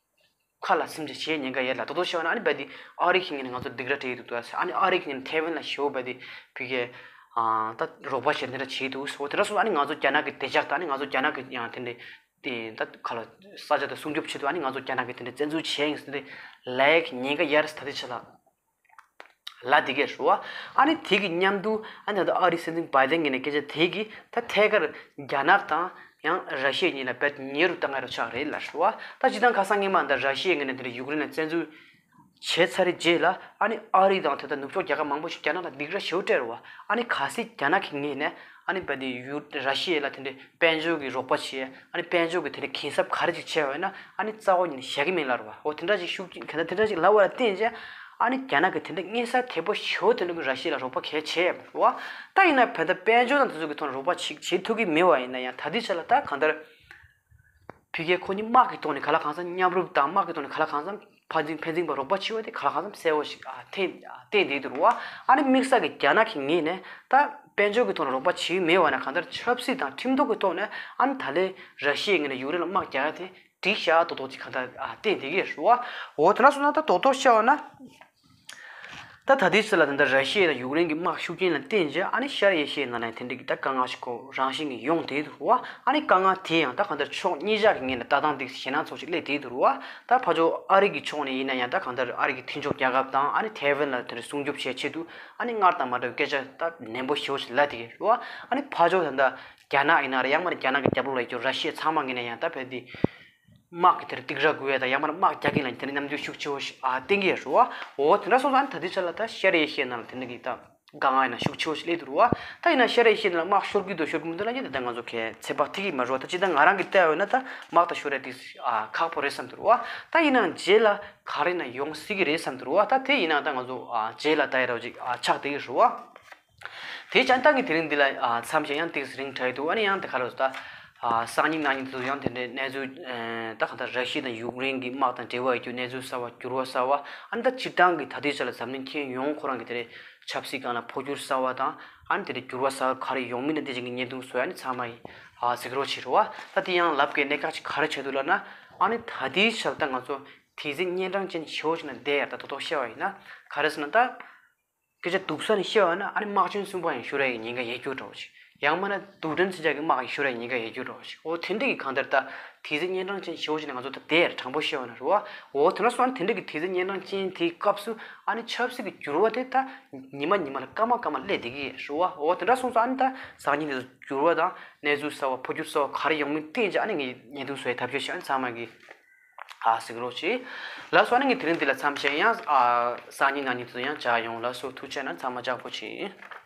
ཁ་ལ་སིམ་བྱས་བྱེད་ཉེན་ཁ་ཡོད་ལབ། ད་དུང་བཤད་པ་ན་ཨ་ནི་བས་དེ་ཨ་རི་གི་ངོས་ནས་ང་ཚོ་སྡིགས་ར་སྤྲད་ཡི་འདུག་ད་ཟེར། ཨ་ནི་ཨ་རི་གི་ངོས་ནས་ཐའེ་ཝན་ལ་ཞེ་པོ་བས་དེ་ཕ་གིའི་ཨ་ད་རོགས་པ་བྱས་དེ་འདྲ་བྱས་འདུག་ཟེར། འོ་དེ་འདྲ་སོང་ཨ་ནི་ང་ཚོ་རྒྱ་ནག་གི་བདེ་འཇགས་དང་ཨ་ནི་ང་ཚོ་རྒྱ་ནག་གི་ཡང་དེ་འདྲ། དེ་ད་ག་ལ་ས་ཆ་དེ་སྲུང་སྐྱོབ་ཆེད་དུ་ཨ་ནི་ང་ཚོ་རྒྱ་ནག་གི་དེ་འདྲ་བཙན་འཛུལ་བྱས་ཡིན་ཟེར་ཏེ་ལབ་ཀྱི་ཉེན་ཁ་ཡོད་རེད་ཟེར་ད་ལྟའི་ཆ་ལ་ལབ་བསྡད་ཀྱི་རེད་བ། ཨ་ནི་དེ་གི་མཉམ་དུ་ཨ་ནི་ད་ལྟ་ཨ་རིའི་སྲིད་འཛིན་བྷའི་ཏན་གྱིས་ནས་སྐད་ཆ་དེ་གིས་ད་ཐད་ཀར་རྒྱ་ནག་དང་ཡང་ར་ཤི་ཡ་གཉིས་ལ་རྦད་ཉེ་རུ་བཏང་ཡ་རུ་ཆགས་རེད་ལབ་རེད་བ། ད་སྤྱིར་བཏང་ཁ་སང་སྔོན་མ་ད་ར་ཤི་ཡའི་ངོས་ནས་དེ་འདྲ་ཡུཀ་རེན་ལ་བཙན་འཛུལ་བྱས་ཚར་རྗེས་ལ་ཨ་ནི་ཨ་རི་དང་དེ་ལྟར་ནུབ་ཕྱོགས་རྒྱལ་ཁབ་མང་པོ་ཞིག་རྒྱ་ནག་ལ་སྡིགས་ར་ཞེ་པོ་སྤྲད་རེད་བ། ཨ་ནི་གལ་སྲིད་རྒྱ་ནག་གི་ངོས་ནས་ཨ་ནི་བས་དེ་ཡུ་ར་ཤི་ཡ་ལ་དེ་འདྲའི་དཔལ་འབྱོར་གྱི་རོགས་པ་བྱས། ཨ་ནི་དཔལ་འབྱོར་གྱི་དེ་འདྲའི་གུན་གསབ་ག་རེ་ཅིག་བྱས་པ་ཡིན་ན་ཨ་ནི་རྩ་བ་ཉིད་ནས་བཞག་གི་མིན་ལབ་རེད་བ། འོ་དེ་འདྲ་ཅིག་ཤུགས་རྐྱེན་ག་འདྲ་དེ་འདྲ་ཅིག་ལབ་པ་ལ་བརྟེན་བྱས་ཨ་ནི་རྒྱ་ནག་གིས་དེ་འདྲ་མངོན་གསལ་དོད་པོ་ཞེ་པོ་དེ་འདྲ་གི་ར་ཤི་ཡ་ལ་རོགས་པ་གལ་ཆེ་ཡ་མ་རེད་བ། ད་ཡིན་ན་བས་ད་དཔལ་འབྱོར་དང་དེ་ཚོ་གི་ཐོག་ནས་རོགས་པ་ཅིག་བྱེད་ཐུབ་ཀྱི་མེད་པ་ཡིན་ན་ཡང་ད་ལྟའི་ཆ་ལ་ད་གང་ལྟར། ཕ་གིའི་ཁོ་གཉིས་དམག་གི་ཐོག་ནས་ག་ལ་གང་འཚམ་མཉམ་རུབ་དང་དམག་གི་ཐོག་ནས་ག་ལ་གང་འཚམ་ཕན་ཚུན་ཕན་ཚུན་བར་རོགས་པ་བྱེད་པ་དེ་ག་ལ་གང་འཚམ་གསལ་པོ་ཞིག་ཨ་ཐེ་ཨ་བསྟན་བསྡད་འདུག་རེད་བ། ཨ་ནི་དམིགས་བསལ་གྱི་རྒྱ་ནག་གི་ངོས་ནས་ད་དཔལ་འབྱོར་གྱི་ཐོག་ནས་རོགས་པ་བྱེད་ཀྱི་མེད་པ་ན་གང་ལྟར་ཆབ་སྲིད་དང་ཁྲིམས་ཐོག་གི་ཐོག་ནས་ཨ་ནི་ད་ལན་ར་ཤི་ཡའི་ངོས་ནས་ཡུཀ་རེན་ལ་དམག་རྒྱག་ཡ་དེ་འགྲིག་ཤག་ཏོག་ཏོག་ཅིག་གང་ལྟར་ཨ་བསྟན་བསྡད་ཀྱི་རེད་བ། འོ་དེ་འདྲ་སོང་ན་ད་ཏོག་ཏོག་བཤད་པ་ན། ད་ད་ལྟའི་ཆ་ལ་ད་ལྟ་ར་ཤི་ཡ་དང་ཡུཀ་རེན་གྱི་དམག་ཤུགས་རྐྱེན་ལ་བརྟེན་བྱས་ཨ་ནི་ཤར་ཨེ་ཤི་ཡའི་ནང་ནས་དེ་འདྲ་གི་ད་དཀའ་ངལ་ཞིག་ཁོ་རང་བཞིན་གྱིས་ཡོང་བསྡད་འདུག་བ། ཨ་ནི་དཀའ་ངལ་དེ་ཡང་ད་གང་ལྟར་ཕྱོགས་གཉིས་ཆ་གི་ངོས་ནས་ལྟ་སྟངས་དེ་ཞེད་སྣང་ཚོར་ཞིག་སླེབས་བསྡད་འདུག་བ། ད་ཕར་ཕྱོགས་ཨ་རི་གི་ཕྱོགས་ནས་ཡིན་ན་ཡང་ད་གང་ལྟར་ཨ་རི་གི་མཐུན་ཕྱོགས་རྒྱལ་ཁབ་དང་ཨ་ནི་ཐའེ་ཝན་ལ་དེ་འདྲ་སྲུང་སྐྱོབ་བྱེད་ཆེད་དུ་ཨ་ནི་སྔར་དང་མ་འདྲ་བའི་སྐད་ཆ་ད་ནན་པོ་ཞེ་པོ་ཞིག་ལབ་བསྡད་ཀྱི་རེད་བ། ཨ་ནི་ཕར་ཕྱོགས་ད་ལྟ་རྒྱ་ནག་ཡིན་ན་རེད། ཡང་མིན་ན་རྒྱ་ནག་གི་རྒྱབ་ལོགས་ལ་ཡོད་རྒྱུ་ར་ཤི་ཡ་ཚང་མ་ངོས་ནས་ཡང་ད་བས་དེ། དམག་གི་དེར་སྡིགས་ར་དགོས་ཡ་དང་ཡང་མིན་ན་དམག་རྒྱག་གིན་ལ་དེ་ནས་རྣམ་འགྱུར་ཤུགས་ཆེ་བོ་ཞིག་ཨ་བསྟན་གྱི་ཡོད་རེད་བ། འོ་དེ་འདྲ་སོང་ཙང་ད་ལྟའི་ཆ་ལ་ད་ཤར་ཨེ་ཤི་ཡའི་ནང་ལ་དེ་འདྲ་གི་ད་དཀའ་ངལ་ཡིན་ན་ཤུགས་ཆེ་བོ་ཞིག་སླེབས་འདུག་རེད་བ། ད་ཡིན་ན་ཤར་ཨེ་ཤི་ཡའི་ནང་ལ་དམག་ཤོར་གྱི་འདུག་ཤོར་གྱི་མི་འདུག་ལབ་ཡ་དེ་ད་ང་ཚོ་གས་ཚོད་དཔག་ཐིག་གི་མ་རེད་བ། ད་ཅི་ད་ང་རང་གི་བལྟས་པ་ཡིན་ན་ད་དམག་ད་ཤོར་ཡ་དེ་ཨ་ཁག་པོ་རེད་བསམ་འདུག་རེད་བ། ད་ཡིན་ནའང་རྗེས་ལ་ག་རེ་ཡིན་ན་ཡོང་སྲིད་ཀྱི་རེད་བསམ་འདུག་རེད་བ། ད་དེ་ཡིན་ནའང་ད་ང་ཚོ་ཨ་རྗེས་ལ་ལྟ་ཡ་འདྲ་བོ་ཅིག་ཨ་ཆགས་བསྡད་ཀྱི་རེད་བ། དེ་བྱས་ཙང་ད་ངས་དེ་རིང་འདི་ལ་ཨ་མཚམས་བཞག་ཡང་ཏོག་ཙམ་རིང་དྲགས་འདུག་ཨ་ནི་ཡང་དེ་ག་རེ་ཟེར་ད། ཨ་སང་ཉིན་གནངས་ཉིན་དེ་ཚོ་ཡང་དེ་འདྲའི་གནས་ཚུལ་ཨ་ད་གང་ལྟར་ར་ཤི་ཡ་དང་ཡུཀ་རེན་གྱི་དམག་དང་འབྲེལ་བ་ཡོད་རྒྱུ་གནས་ཚུལ་གསར་བ་འགྱུར་བ་གསར་བ། ཨ་ནི་ད་སྤྱིར་བཏང་གི་ད་ལྟའི་ཆ་ལ་འཛམ་གླིང་ཁྱོན་ཡོངས་ཁོ་རང་གི་དེ་འདྲའི་ཆབ་སྲིད་སྒང་ལ་འཕོ་འགྱུར་གསར་བ་དང་ཨ་ནི་དེ་འདྲའི་འགྱུར་བ་གསར་བ་ག་རེ་ཡོང་མིན་ལ་བལྟས་བྱས་ཀྱི་བརྙན་ཐུང་བཟོ་ཡ་ཨ་ནི་ཚང་མ་ཡིས་ཨ་གཟིགས་རོགས་བྱེད་རོགས་ཨ། ད་དེ་ཡང་ལབ་དགོས་གནད་འགག་ཅིག་ག་རེ་ཆགས་འདུག་ལབ་ན། ཨ་ནི་ད་ལྟའི་ཆ་ལ་ད་ང་ཚོ་དེ་ཚེ་གཉན་འཕྲང་ཅན་ཞེ་པོ་ཞིག་ནང་བསྡད་ཡ་ད་ཏོག་ཏོག་བཤད་པ་ཡིན་ན་ག་རེ་ཟེར་ན་ད། སྐད་ཆ་སྡུག་ས་ནས་བཤད་པ་ན་ཨ་ནི་དམག་ཆེན་གསུམ་པ་ཡང་ཤོར་ཡ་ཡི་ཉེན་ཁ་ཡོད་རྒྱུ་འདྲ་བོ་ཞིག་ཡང་མིན་ན་རྡུལ་ཕྲན་ཚོས་ཀྱི་དམག་ཡང་ཤོར་ཡ་ཉེན་ཁ་ཡོད་རྒྱུ་འདྲ་བོ་ཞིག་འོ་དེ་འདྲ་གི་གང་ལྟར་ད་དེ་ཚེ་གཉན་འཕྲང་ཅན་ཞེ་པོ་ཅིག་ནས་ང་ཚོ་ད་དེར་དྲང་པོ་བཤད་པ་ན་རེད་བ། འོ་དེ་འདྲ་སོང་ན་དེ་འདྲ་གི་དེ་ཚེ་གཉན་འཕྲང་ཅན་དེའི་སྐབས་སུ་ཨ་ནི་ཆབ་སྲིད་ཀྱི་འགྱུར་བ་དེ་ད་ཉི་མ་ཉི་མ་ལ་སྐར་མ་སྐར་མ་སླེབས་བསྡད་ཀྱི་ཡོད་རེད་བ། འོ་དེ་འདྲ་སོང་ཙང་ཨ་ནི་ད་སང་ཉིན་དེ་ཚོ་འགྱུར་བ་དང་གནས་ཚུལ་གསར་བ་འཕོ་འགྱུར་གསར་བ་ག་རེ་ཡོང་མིན་བལྟས་ཀྱང་ཨ་ནི་ངས་བརྙན་ཐུང་བཟོ་ཡའི་ཐབས་ཤེས་བྱས་ཨ་ནི་ཚང་མ་གི་ཨ་གཟིགས་རོགས་གྱིས། ལགས་སོ། ཨ་ནི་ངས་དེ་རིང་འདི་ལ་མཚམས་བཞག་ཡང་ཨ་སང་ཉིན་གནངས་ཉིན་དུ་ཡང་བཅར་ཡོང་། ལགས་སོ། ཐུགས་རྗེ་གནང་། ཚང་མ་ལྕགས་པོ་བྱེད།